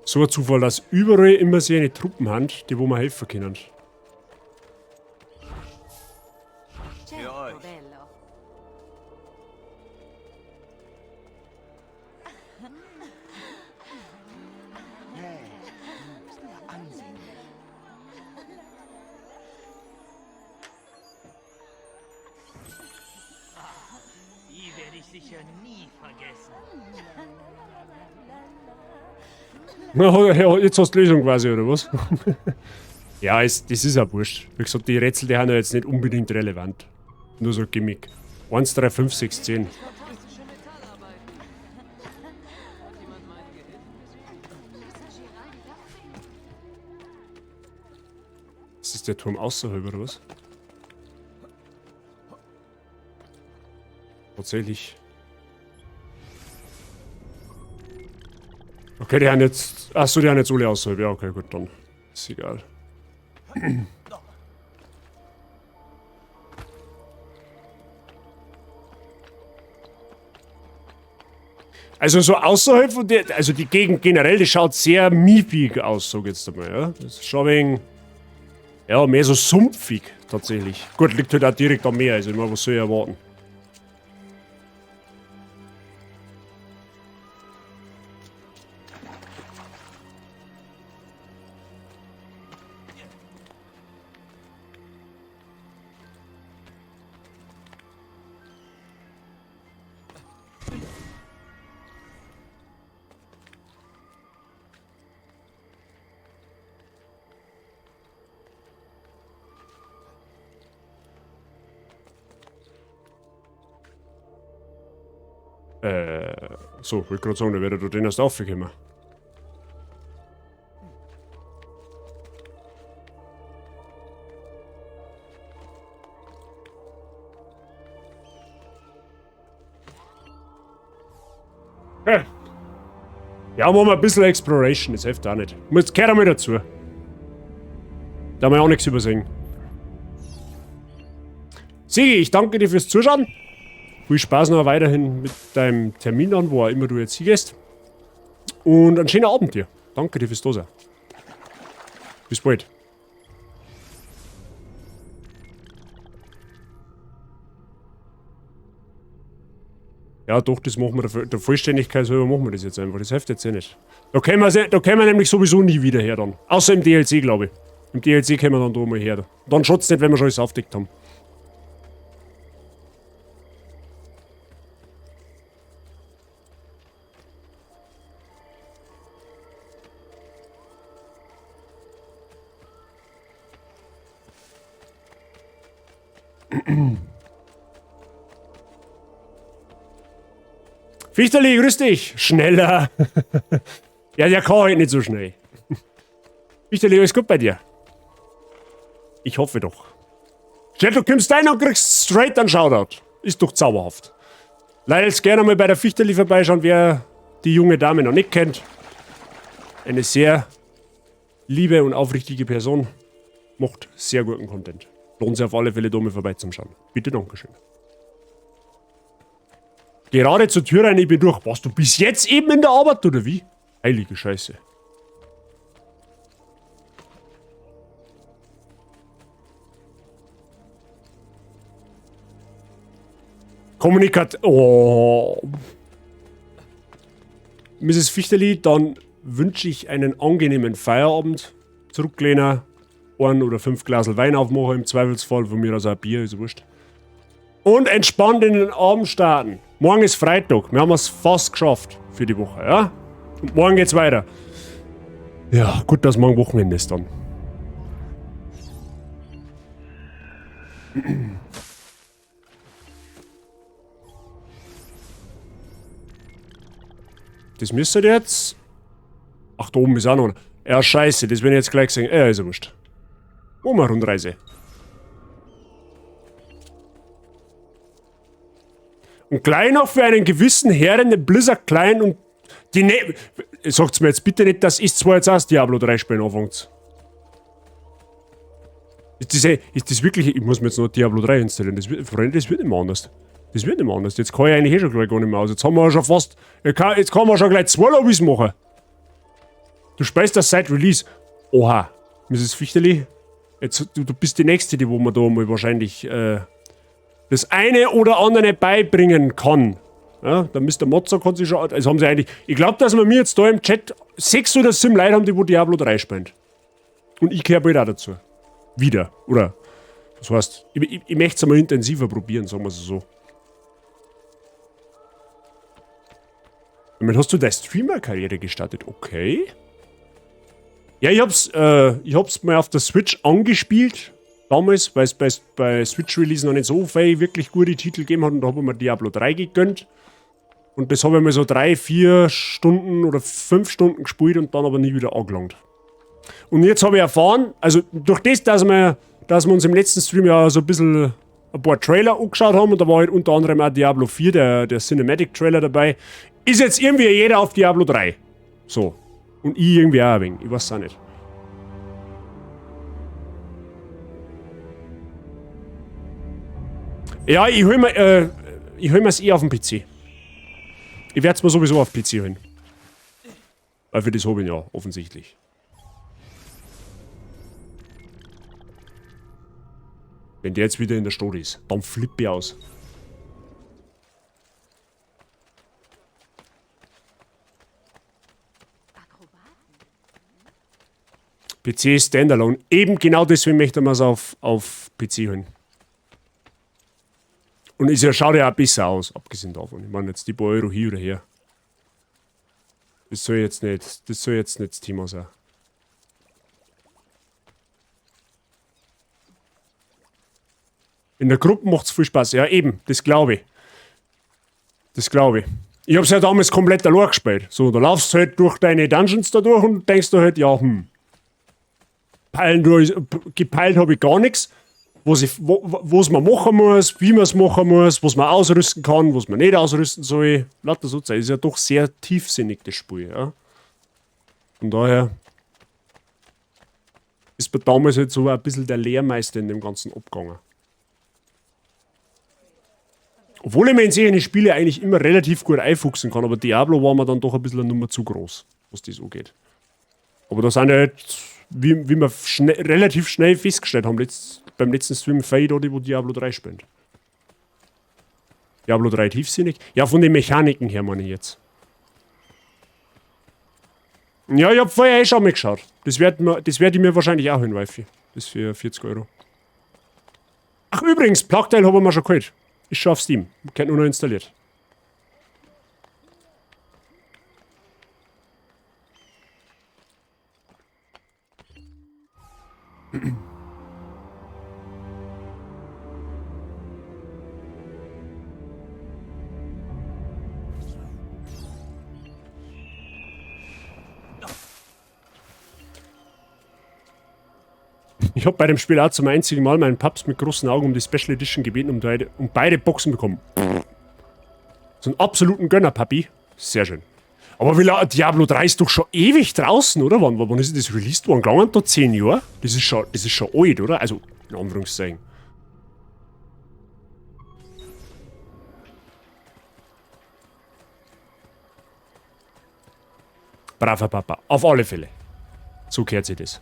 So ein Zufall, dass überall immer so eine Truppen haben, die wo wir helfen können. Für euch. Hey, du bist mir ansehnlich. Die werde ich sicher nie vergessen. Na, ja, jetzt hast du die Lösung quasi, oder was? Ja, das ist auch wurscht. Wie gesagt, die Rätsel, die sind ja jetzt nicht unbedingt relevant. Nur so ein Gimmick. 1, 3, 5, 6, 10. Ist das der Turm außerhalb, oder was? Tatsächlich. Okay, die haben jetzt... Achso, die haben jetzt alle außerhalb. Ja, okay, gut, dann. Ist egal. Also so außerhalb von der... Also die Gegend generell, die schaut sehr miefig aus, sag ich jetzt einmal, ja. Das ist schon ein wenig... Ja, mehr so sumpfig, tatsächlich. Gut, liegt halt auch direkt am Meer, also ich meine, was soll ich erwarten? So, wollte gerade sagen, da wäre da drin erst aufgekommen. Okay. Ja, machen wir ein bisschen Exploration, das hilft auch nicht. Muss, gehört einmal dazu. Da haben wir auch nichts übersehen. Sigi, ich danke dir fürs Zuschauen. Viel Spaß noch weiterhin mit deinem Termin an, wo auch immer du jetzt hingehst. Und einen schönen Abend dir. Danke dir fürs Dasein. Bis bald. Ja, doch, das machen wir. Der Vollständigkeit halber machen wir das jetzt einfach. Das hilft jetzt eh nicht. Da kämen wir, da kämen wir nämlich sowieso nie wieder her dann. Außer im DLC, glaube ich. Im DLC kämen wir dann da mal her. Dann schaut's nicht, wenn wir schon alles aufdeckt haben. Fichterli, grüß dich! Schneller! Ja, der kann halt nicht so schnell. Fichterli, alles gut bei dir? Ich hoffe doch. Stell, du kommst rein und kriegst straight einen Shoutout. Ist doch zauberhaft. Leider jetzt gerne mal bei der Fichterli vorbeischauen, wer die junge Dame noch nicht kennt. Eine sehr liebe und aufrichtige Person. Macht sehr guten Content. Lohnt sich auf alle Fälle, da mal vorbeizuschauen. Bitte, Dankeschön. Gerade zur Tür rein, ich bin durch. Warst du bis jetzt eben in der Arbeit, oder wie? Heilige Scheiße. Kommunikat... Oh. Misses Fichterli, dann wünsche ich einen angenehmen Feierabend. Zurücklehnen, 1 oder 5 Glas Wein aufmachen, im Zweifelsfall. Von mir aus auch ein Bier, ist wurscht. Und entspannt in den Abend starten. Morgen ist Freitag. Wir haben es fast geschafft für die Woche, ja? Und morgen geht's weiter. Ja, gut, dass morgen Wochenende ist dann. Das müsste jetzt... Ach, da oben ist auch noch einer. Ja, scheiße, das werde ich jetzt gleich sehen. Ja, ist ja wurscht. Machen wir Rundreise. Und gleich noch für einen gewissen Herren den Blizzard klein und Die ne. Sagt's mir jetzt bitte nicht, dass ich zwar jetzt auch das Diablo 3 spielen anfangt. Ist das wirklich. Ich muss mir jetzt noch Diablo 3 installieren. Das wird, Freunde, das wird nicht mehr anders. Das wird nicht mehr anders. Jetzt kann ich eigentlich eh schon gleich gar nicht mehr aus. Jetzt haben wir ja schon fast. Jetzt kann man schon gleich zwei Lobbys machen. Du spielst das seit Release. Oha. Mrs. Fichterli, jetzt, du bist die Nächste, die wo man da mal wahrscheinlich das eine oder andere beibringen kann. Ja, der Mr. Mozart kann sich schon. Also haben sie eigentlich. Ich glaube, dass wir mir jetzt da im Chat 6 oder 7 Leute haben, die wo Diablo 3 spielen. Und ich gehöre bald auch dazu. Wieder. Oder? Das heißt, ich möchte es einmal intensiver probieren, sagen wir es so. Damit hast du deine Streamer-Karriere gestartet, okay. Ja, ich hab's mal auf der Switch angespielt. Damals, weil es bei Switch Release noch nicht so viel wirklich gute Titel gegeben hat, und da hab ich mir Diablo 3 gegönnt. Und das habe ich mal so 3, 4 Stunden oder 5 Stunden gespielt und dann aber nie wieder angelangt. Und jetzt habe ich erfahren, also durch das, dass wir uns im letzten Stream ja so ein bisschen ein paar Trailer angeschaut haben, und da war halt unter anderem auch Diablo 4, der Cinematic Trailer dabei, ist jetzt irgendwie jeder auf Diablo 3. So. Und ich irgendwie auch ein wenig. Ich weiß es auch nicht. Ja, ich hol mir's eh auf dem PC. Ich werd's mir sowieso auf PC holen. Weil für das hab ich ja, offensichtlich. Wenn der jetzt wieder in der Stadt ist, dann flippe ich aus. PC Standalone. Eben genau deswegen möchte man es auf PC holen. Und es schaut ja auch besser aus, abgesehen davon. Ich meine jetzt die paar Euro hier oder her. Das soll jetzt nicht, das soll jetzt nicht das Thema sein. In der Gruppe macht's viel Spaß. Ja, eben, das glaube ich. Das glaube ich. Ich hab's ja damals komplett allein gespielt. So, da laufst du halt durch deine Dungeons da durch und denkst du halt, ja, Peilen durch, gepeilt hab ich gar nichts. Was man machen muss, wie man's machen muss, was man ausrüsten kann, was man nicht ausrüsten soll. Lauter so Zeug. Ist ja doch sehr tiefsinnig, das Spiel. Ja? Von daher ist mir damals halt so ein bisschen der Lehrmeister in dem Ganzen abgegangen. Obwohl ich mir in solchen Spiele eigentlich immer relativ gut einfuchsen kann, aber Diablo war mir dann doch ein bisschen eine Nummer zu groß, was das angeht. Aber da sind ja halt, wie wir relativ schnell festgestellt haben, beim letzten Stream Fade oder wo Diablo 3 spielt. Diablo 3 tiefsinnig? Ja, von den Mechaniken her meine ich jetzt. Ja, ich hab vorher eh schon mal geschaut. Das werd ich mir wahrscheinlich auch hin, Wifi. Das für 40 Euro. Ach übrigens, Plague Tale hab ich mir schon geholt. Ist schon auf Steam. Kennt nur noch installiert. Ich hab bei dem Spiel auch zum einzigen Mal meinen Paps mit großen Augen um die Special Edition gebeten, um beide Boxen bekommen. So einen absoluten Gönner, Papi. Sehr schön. Aber Diablo 3 ist doch schon ewig draußen, oder? Wann ist denn das released worden? Gelangen da 10 Jahre? Das ist schon alt, oder? Also, in Anführungszeichen. Braver Papa. Auf alle Fälle. So gehört sich das.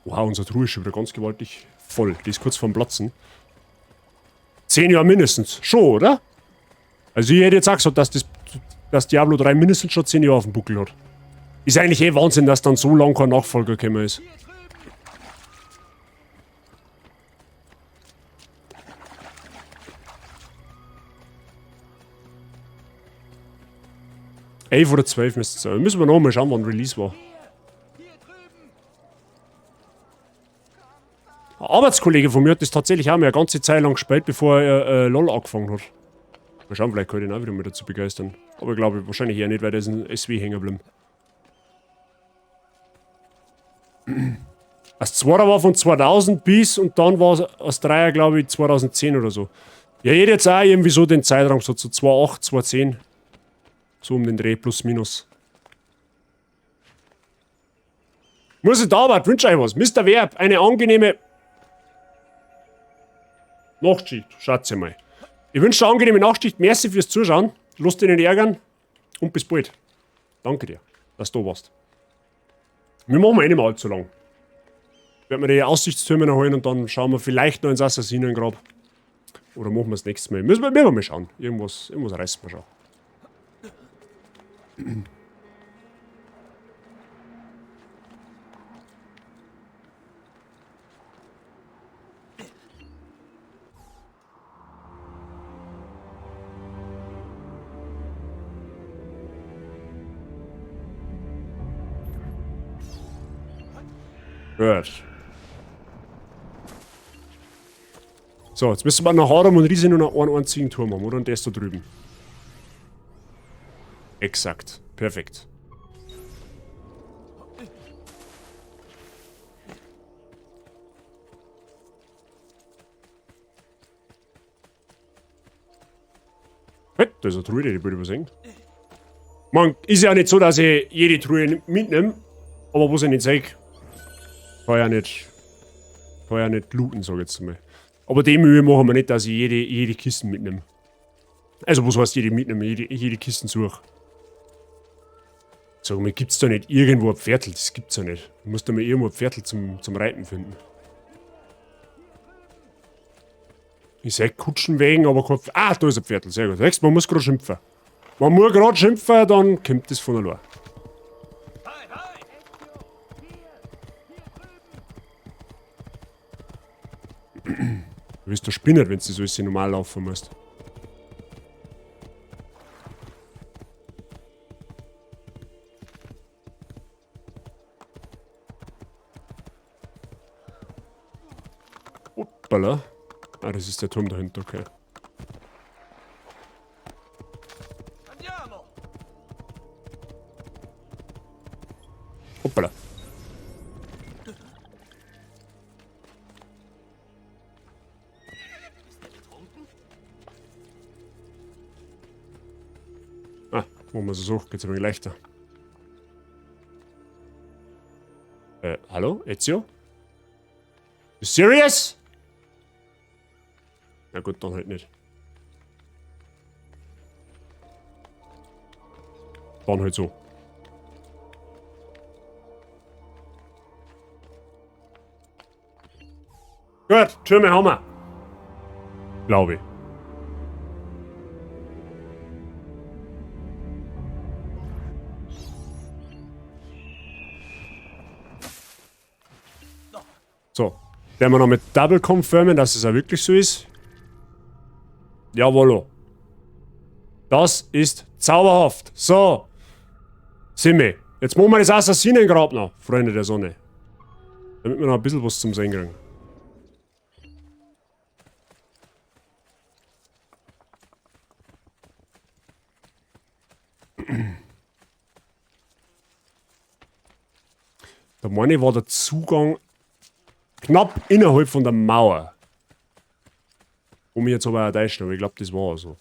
Wow, unsere Truhe ist schon wieder ganz gewaltig voll. Die ist kurz vorm Platzen. 10 Jahre mindestens. Schon, oder? Also ich hätte jetzt auch gesagt, dass Diablo 3 mindestens schon 10 Jahre auf dem Buckel hat. Ist eigentlich eh Wahnsinn, dass dann so lange kein Nachfolger gekommen ist. 11 oder 12 müsste es sein. Müssen wir noch mal schauen, wann Release war. Ein Arbeitskollege von mir hat das tatsächlich auch mal eine ganze Zeit lang gespielt, bevor er LOL angefangen hat. Mal schauen, vielleicht kann ich ihn auch wieder mal dazu begeistern. Aber ich glaube wahrscheinlich eher nicht, weil der ist ein SW hängen geblieben. Das Zweiter war von 2000 bis und dann war es das Dreier, glaube ich, 2010 oder so. Ja, ich hätte jetzt auch irgendwie so den Zeitraum gesagt, so 2008, 2010. So um den Dreh, plus minus. Muss ich da warten, wünsche euch was. Mr. Verb, eine angenehme Nachtschicht, schaut mal. Ich wünsche eine angenehme Nachtschicht. Merci fürs Zuschauen. Lasst dich nicht ärgern. Und bis bald. Danke dir, dass du da warst. Wir machen eh nicht mehr allzu lang. Werden wir die Aussichtstürme noch holen und dann schauen wir vielleicht noch ins Assassinengrab. Oder machen wir es nächstes Mal. Müssen wir mal schauen. Irgendwas reißen wir schon. Gut. So, jetzt müssen wir nach Harum und Riese nur noch einen einzigen Turm haben, oder? Und der ist da drüben. Exakt. Perfekt. Hey, da ist eine Truhe, die würde ich übersehen. Man, ist ja nicht so, dass ich jede Truhe mitnehme, aber was ich nicht sehe, kann ja nicht looten, sag ich jetzt mal. Aber die Mühe machen wir nicht, dass ich jede Kiste mitnehme. Also, was heißt jede mitnehme? Jede Kiste suche. Sag mal, gibt's da nicht irgendwo ein Pferdl? Das gibt's ja nicht. Du musst da mal irgendwo ein Pferdl zum Reiten finden. Ich seh Kutschenwegen, aber kein Pferdl. Ah, da ist ein Pferdl, sehr gut. Siehst, man muss gerade schimpfen. Man muss gerade schimpfen, dann kommt das von allein. Du wirst da spinnen, wenn du so alles normal laufen musst. Hoppala. Ah, das ist der Turm dahinter, okay. Hoppala. Ah, wo man so sucht, geht's ein wenig leichter. Hallo? Ezio? You serious? Na gut, dann halt nicht. Dann halt so. Gut, Türme haben wir. Glaube ich. So. Werden wir noch mit Double confirmen, dass es auch wirklich so ist. Jawollo. Das ist zauberhaft. So. Simmi. Jetzt machen wir das Assassinengrab noch, Freunde der Sonne. Damit wir noch ein bisschen was zum Sehen kriegen. Da meine ich, war der Zugang knapp innerhalb von der Mauer. Um mich jetzt aber auch täuschen, aber ich glaube, das war so.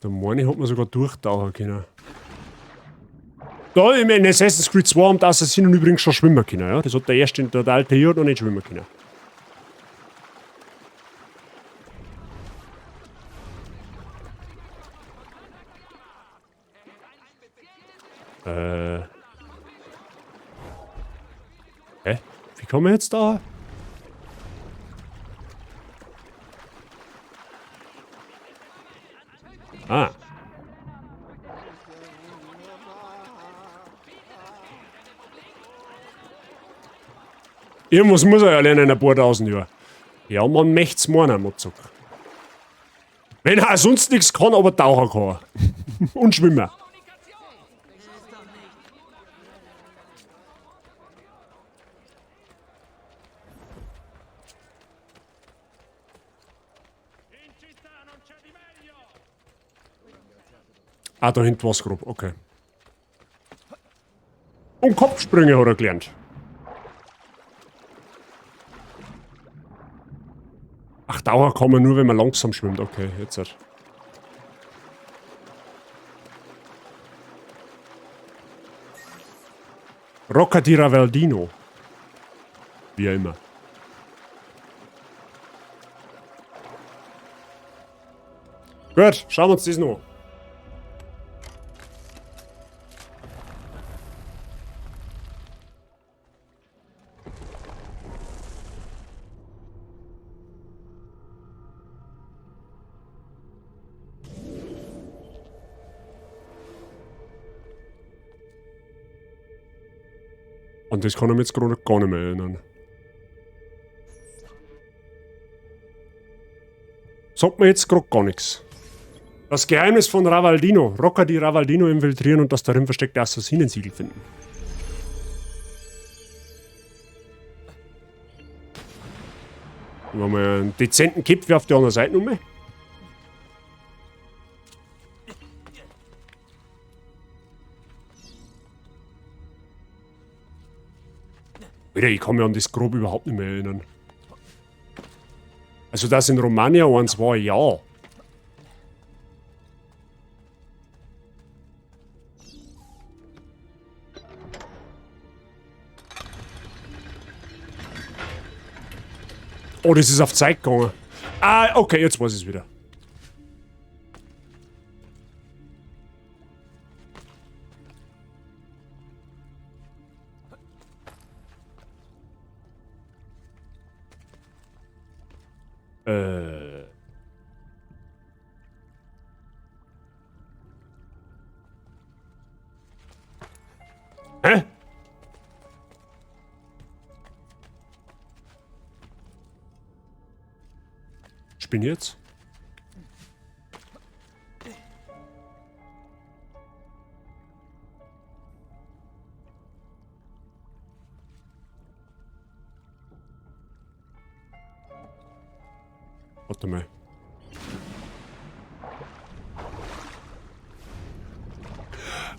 Da meine ich, hat man sogar durchtauchen können. Da im Assassin's Creed 2 haben die Assassinen übrigens schon schwimmen können, ja? Das hat der erste, der alte hier hat noch nicht schwimmen können. Hä? Wie kommen wir jetzt da? Ah. Irgendwas muss er ja lernen in ein paar tausend Jahren. Ja, man möcht's meinen, Mozuk. Wenn er sonst nichts kann, aber tauchen kann. Und schwimmen. Ah, da hinten war's grob, okay. Und Und Kopfsprünge hat er gelernt. Ach, Dauer kann man nur, wenn man langsam schwimmt. Okay, jetzt halt. Rocca di Ravaldino. Wie auch immer. Gut, schauen wir uns das noch an. Und das kann ich mir jetzt gerade gar nicht mehr erinnern. Sagt mir jetzt gerade gar nichts. Das Geheimnis von Ravaldino. Rocca di Ravaldino infiltrieren und das darin versteckte Assassinensiegel finden. Machen wir einen dezenten Kipp auf die andere Seite um. Alter, ich kann mich an das grob überhaupt nicht mehr erinnern. Also das in Romagna eins war, ja. Oh, das ist auf Zeit gegangen. Ah, okay, jetzt weiß ich's wieder. Hä? Ich bin jetzt. Warte mal.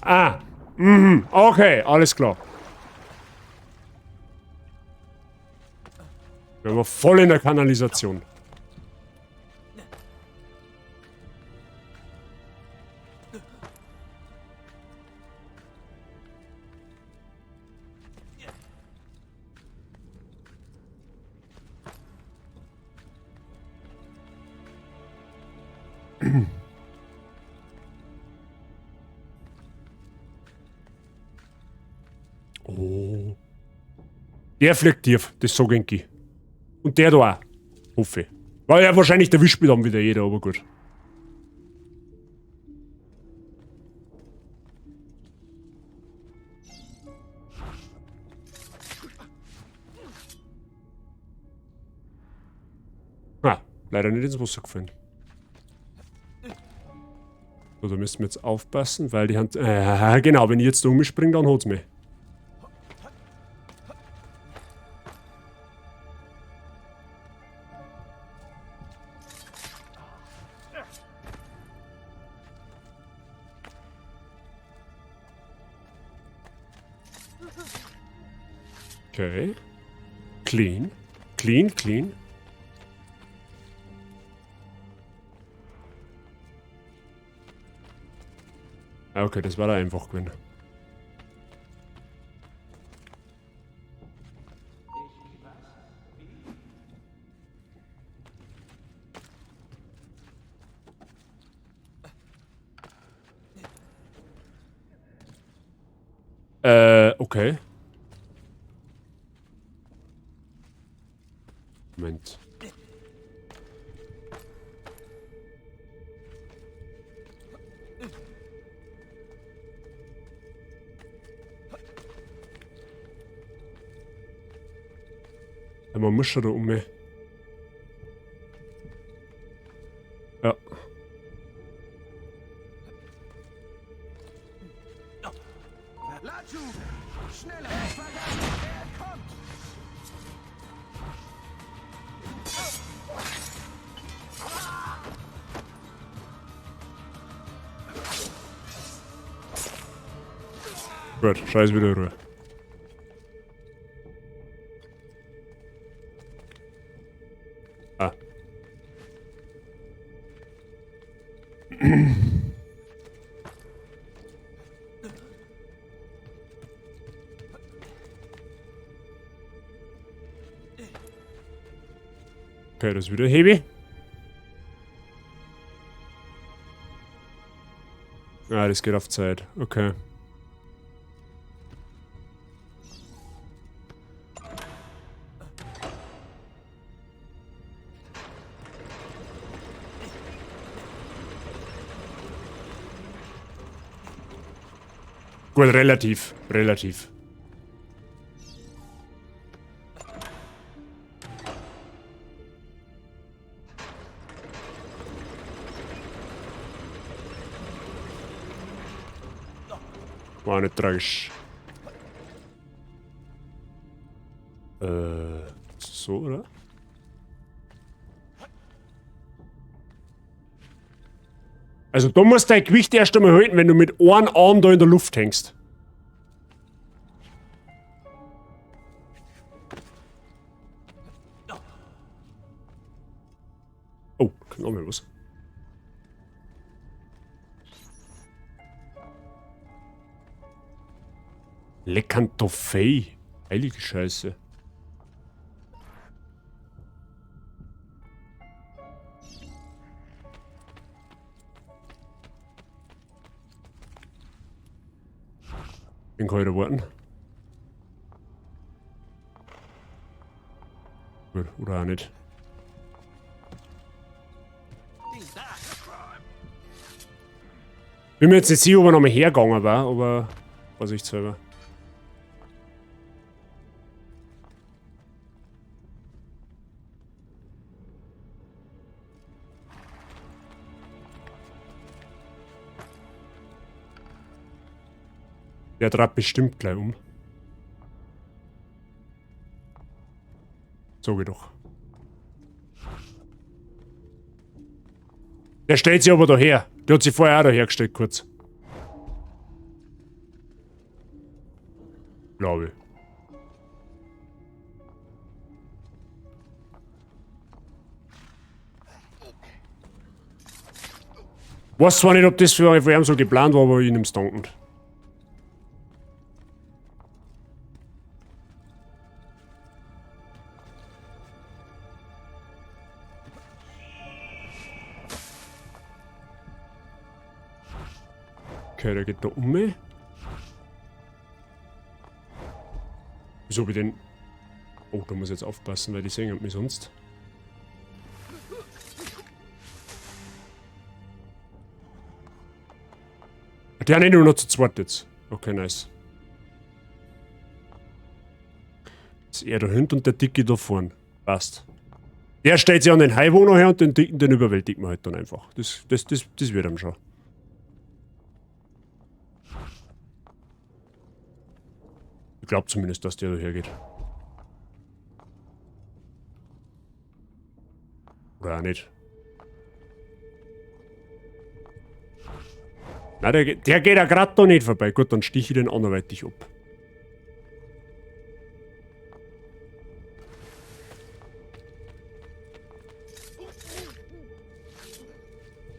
Ah, okay, alles klar. Wir waren voll in der Kanalisation. Oh. Der fliegt tief, das sag ich. Und der da auch. Hoffe ich. War ja wahrscheinlich der Wischspiel dann wieder jeder, aber gut. Ah, leider nicht ins Wasser gefallen. So, da müssen wir jetzt aufpassen, weil die Hand... genau, wenn ich jetzt da umspringe, dann holt's mich. Okay. Clean. Clean, clean. Ah, okay, das war da einfach gewesen. Okay. Moment. Ja, man muss schon da um mich. Ja. Gut, scheiß wieder Ruhe. Okay, das ist wieder heavy. Ah, das geht auf Zeit. Okay. Gut, relativ. Relativ. War nicht tragisch. So, oder? Also da musst du dein Gewicht erst einmal halten, wenn du mit einem Arm da in der Luft hängst. Oh, kommt noch mal was. Leckantofei. Heilige Scheiße. Den kann ich da warten. Gut, oder auch nicht. Bin mir jetzt nicht sicher, ob er nochmal hergegangen war, aber vorsichtshalber. Der treibt bestimmt gleich um. So geht doch. Der stellt sich aber daher. Der hat sich vorher auch dahergestellt, kurz. Glaube ich. Weiß zwar nicht, ob das für ihn so geplant war, aber ich nehm's dankend. Okay, der geht da um. Wieso hab ich den... Oh, da muss ich jetzt aufpassen, weil die sehen mich sonst. Der nicht nur noch zu zweit jetzt. Okay, nice. Ist er da hinten und der Dicke da vorne. Passt. Der stellt sich an den Heimwohner her und den Dicken, den überwältigt man halt dann einfach. Das wird ihm schon. Ich glaub zumindest, dass der da hergeht. Oder auch nicht. Nein, der geht ja grad da nicht vorbei. Gut, dann stich ich den anderweitig ab.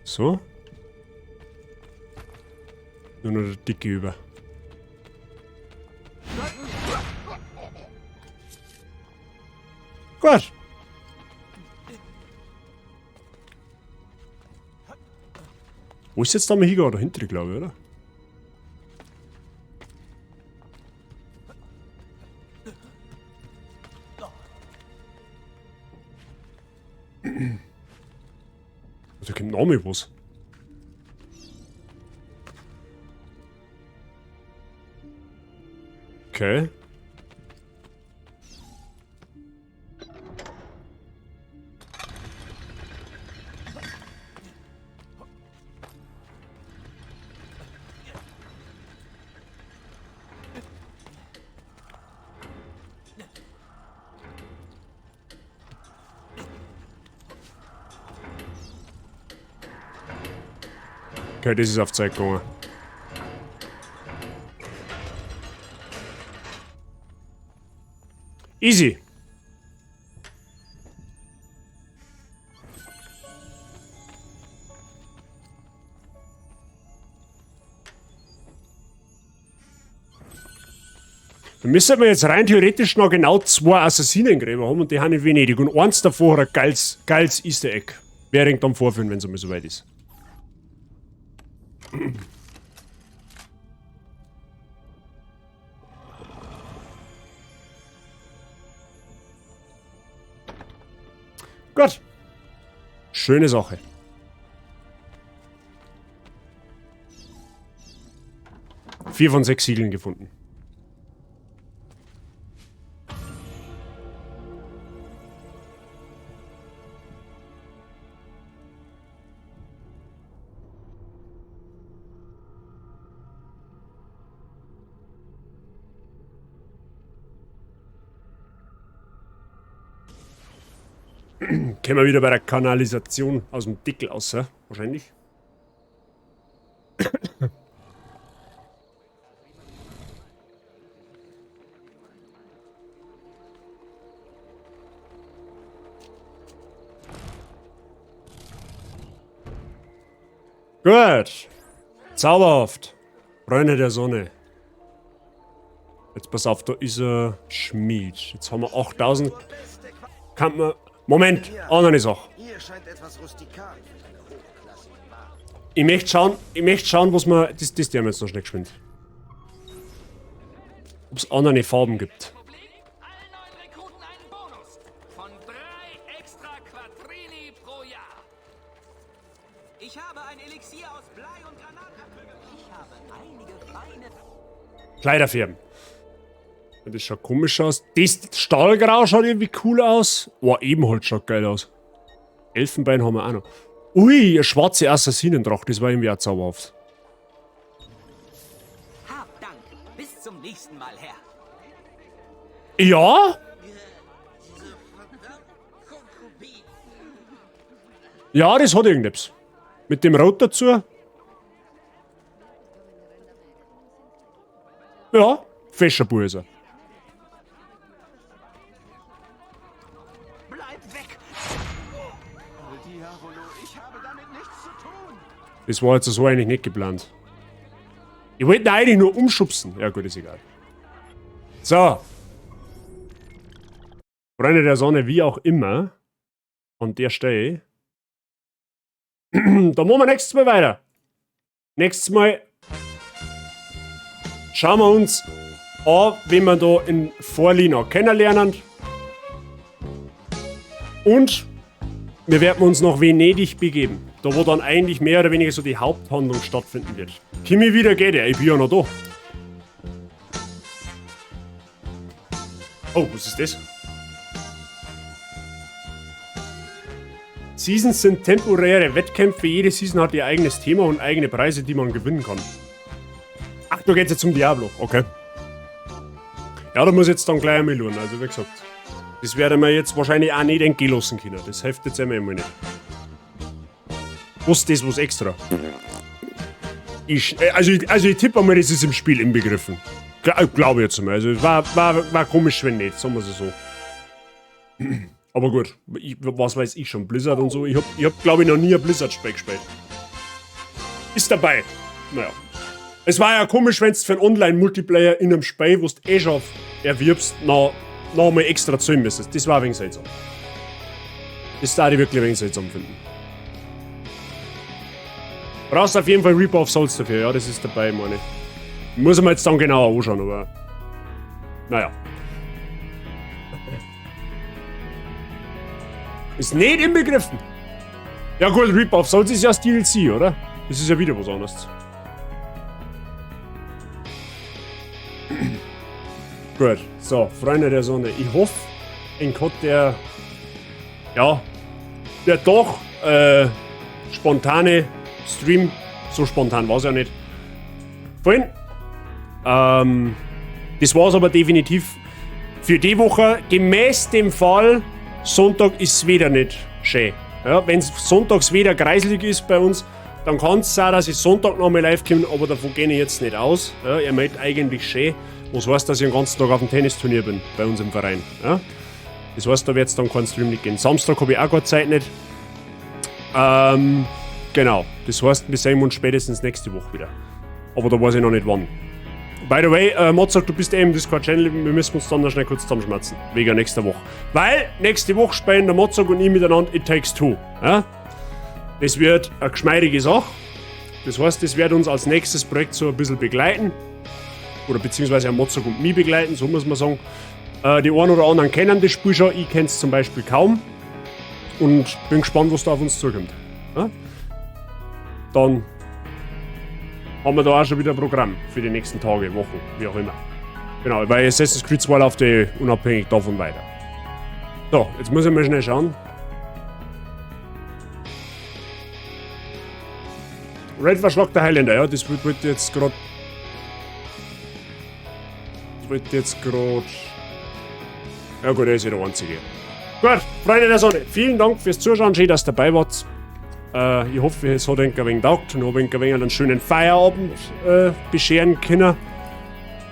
So. Nur noch der Dicke über. Gut. Wo ist jetzt da mal hingegangen? Dahinter, glaube ich, oder? Da kommt noch mal was. Okay. Okay, das ist auf Zeit gegangen. Easy. Da müssen wir jetzt rein theoretisch noch genau 2 Assassinengräber haben und die haben in Venedig. Und eins davor hat ein geiles Easter Egg. Werde ich dann vorführen, wenn's einmal soweit ist. Gut. Schöne Sache. 4 von 6 Siegeln gefunden. Kämen wir wieder bei der Kanalisation aus dem Deckel raus, wahrscheinlich. Gut. Zauberhaft. Freunde der Sonne. Jetzt pass auf, da ist ein Schmied. Jetzt haben wir 8000. Kann man. Moment, andere Sache. Ich möchte schauen, was man. Das der mir jetzt noch schnell geschwind. Ob's andere Farben gibt. Kleiderfirmen. Das schaut komisch aus. Das Stahlgrau schaut irgendwie cool aus. Oh, Ebenholz schaut geil aus. Elfenbein haben wir auch noch. Ui, eine schwarze Assassinentracht. Das war irgendwie auch zauberhaft. Hab Dank. Bis zum nächsten Mal, Herr. Ja? Ja, das hat irgendetwas. Mit dem Rot dazu. Ja, fescher Bub ist er. Das war jetzt so eigentlich nicht geplant. Ich wollte ihn eigentlich nur umschubsen. Ja gut, ist egal. So. Freunde der Sonne, wie auch immer. An der Stelle. Da machen wir nächstes Mal weiter. Nächstes Mal schauen wir uns an, wen wir da in Forlì noch kennenlernen. Und wir werden uns nach Venedig begeben. Da wo dann eigentlich mehr oder weniger so die Haupthandlung stattfinden wird. Kimi wieder geht er, ich bin ja noch da. Oh, was ist das? Seasons sind temporäre Wettkämpfe. Jede Season hat ihr eigenes Thema und eigene Preise, die man gewinnen kann. Ach, da geht's jetzt um Diablo. Okay. Ja, da muss ich jetzt dann gleich einmal schauen. Also wie gesagt, das werden wir jetzt wahrscheinlich auch nicht entgehen lassen können. Das hilft jetzt einmal nicht. Was ist das, was extra? Also ich tippe einmal, das ist im Spiel inbegriffen. Glaube ich jetzt mal. Also es war komisch, wenn nicht, sagen wir es so. Aber gut, was weiß ich schon, Blizzard und so. Ich hab glaube ich, noch nie ein Blizzard-Spiel gespielt. Ist dabei. Naja. Es war ja komisch, wenn du für einen Online-Multiplayer in einem Spiel, wo du eh schon erwirbst, noch mal extra zahlen müsstest. Das war ein wenig seltsam. Das darf ich wirklich ein wenig seltsam finden. Brauchst auf jeden Fall Reaper of Souls dafür, ja, das ist dabei, meine ich. Muss ich mir jetzt dann genauer anschauen, aber. Naja. Ist nicht inbegriffen. Ja gut, Reaper of Souls ist ja das DLC, oder? Das ist ja wieder was anderes. Gut, so, Freunde der Sonne. Ich hoffe, ein Gott, der. Ja, der doch spontane Stream, so spontan war's ja nicht. Vorhin. Das war's aber definitiv für die Woche. Gemäß dem Fall, Sonntag ist's wieder nicht schön. Ja, wenn's sonntags wieder kreislig ist bei uns, dann kann's sein, dass ich Sonntag nochmal live komme, aber davon gehe ich jetzt nicht aus. Ja, ihr meint eigentlich schön. Was heißt, dass ich den ganzen Tag auf dem Tennisturnier bin, bei uns im Verein. Ja? Das heißt, da wird's dann keinen Stream nicht gehen. Samstag hab ich auch keine Zeit nicht. Genau, das heißt, wir sehen uns spätestens nächste Woche wieder. Aber da weiß ich noch nicht wann. By the way, Mozart, du bist eh im Discord-Channel, wir müssen uns dann noch schnell kurz zusammenschmatzen. Wegen nächster Woche. Weil nächste Woche spielen der Mozart und ich miteinander It Takes Two. Ja? Das wird eine geschmeidige Sache. Das heißt, das wird uns als nächstes Projekt so ein bisschen begleiten. Oder beziehungsweise Mozart und mich begleiten, so muss man sagen. Die einen oder anderen kennen das Spiel schon, ich kenne es zum Beispiel kaum. Und bin gespannt, was da auf uns zukommt. Ja? Dann haben wir da auch schon wieder ein Programm für die nächsten Tage, Wochen, wie auch immer. Genau, weil Assassin's Creed 2 läuft eh unabhängig davon weiter. So, jetzt muss ich mal schnell schauen. Red Verschlag der Highlander, ja, das wollte jetzt gerade. Das wollte jetzt gerade. Ja gut, er ist ja der Einzige. Gut, Freunde der Sonne, vielen Dank fürs Zuschauen, schön, dass ihr dabei wart. Ich hoffe, es hat euch ein wenig taugt und habe euch ein wenig einen schönen Feierabend bescheren können.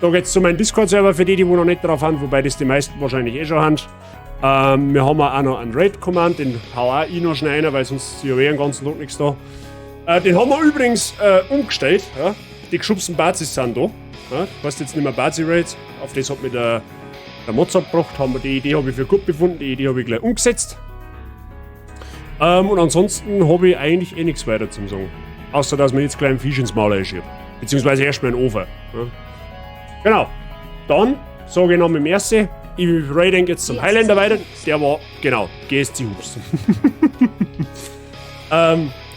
Da geht's zu meinem Discord-Server für die, die wo noch nicht drauf haben, wobei das die meisten wahrscheinlich eh schon haben. Wir haben auch noch einen Raid-Command, den hau auch ich noch schnell rein, weil sonst ist ja eh den ganzen Tag nichts da. Den haben wir übrigens umgestellt. Ja? Die geschubsten Bazis sind da. Ja? Heißt jetzt nicht mehr Bazi-Raids. Auf das hat mich der Mozart gebracht. Haben wir die Idee habe ich für gut befunden, die Idee habe ich gleich umgesetzt. Und ansonsten habe ich eigentlich eh nichts weiter zum sagen. Außer, dass mir jetzt gleich einen Fisch ins Maul einschiebe. Beziehungsweise erstmal einen Ofen. Ja? Genau. Dann sage ich noch mit Merci. Ich raid jetzt zum Highlander weiter. Der war, genau, GSC Hubs.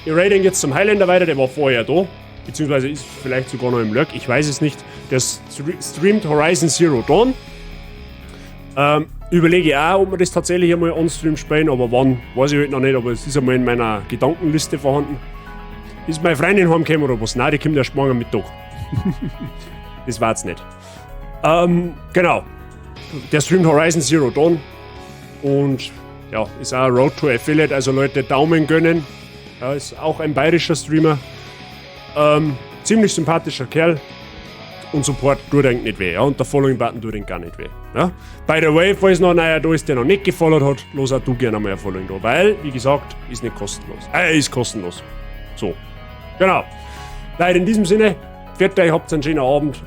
Ich raid jetzt zum Highlander weiter, der war vorher da. Beziehungsweise ist vielleicht sogar noch im Lurk, ich weiß es nicht. Der streamt Horizon Zero Dawn. Überlege ich auch, ob wir das tatsächlich einmal on-stream spielen, aber wann, weiß ich halt noch nicht, aber es ist einmal in meiner Gedankenliste vorhanden. Ist meine Freundin heimgekommen oder was? Nein, die kommt erst morgen am Mittag. Das war's nicht. Genau. Der streamt Horizon Zero Dawn. Und ja, ist auch Road to Affiliate, also Leute Daumen gönnen. Ja, ist auch ein bayerischer Streamer. Ziemlich sympathischer Kerl. Und Support tut eigentlich nicht weh. Ja? Und der Following-Button tut eigentlich gar nicht weh. Ja? By the way, falls noch einer da ist, der noch nicht gefollowt hat, los auch du gerne mal ein Following da. Weil, wie gesagt, ist nicht kostenlos. Ist kostenlos. So. Genau. Leute, in diesem Sinne, pfiat euch, habt einen schönen Abend.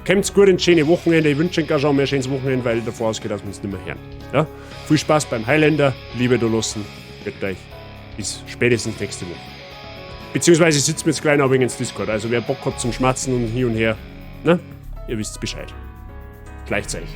Kommt's gut ins schöne Wochenende. Ich wünsche euch auch schon mal ein schönes Wochenende, weil ich davor ausgehe, dass wir uns nicht mehr hören. Ja? Viel Spaß beim Highlander. Liebe da lassen. Pfiat euch. Bis spätestens nächste Woche. Beziehungsweise sitzen wir jetzt gleich noch ein wenig ins Discord. Also wer Bock hat zum Schmatzen und hier und her, ne? Ihr wisst Bescheid. Gleichzeitig.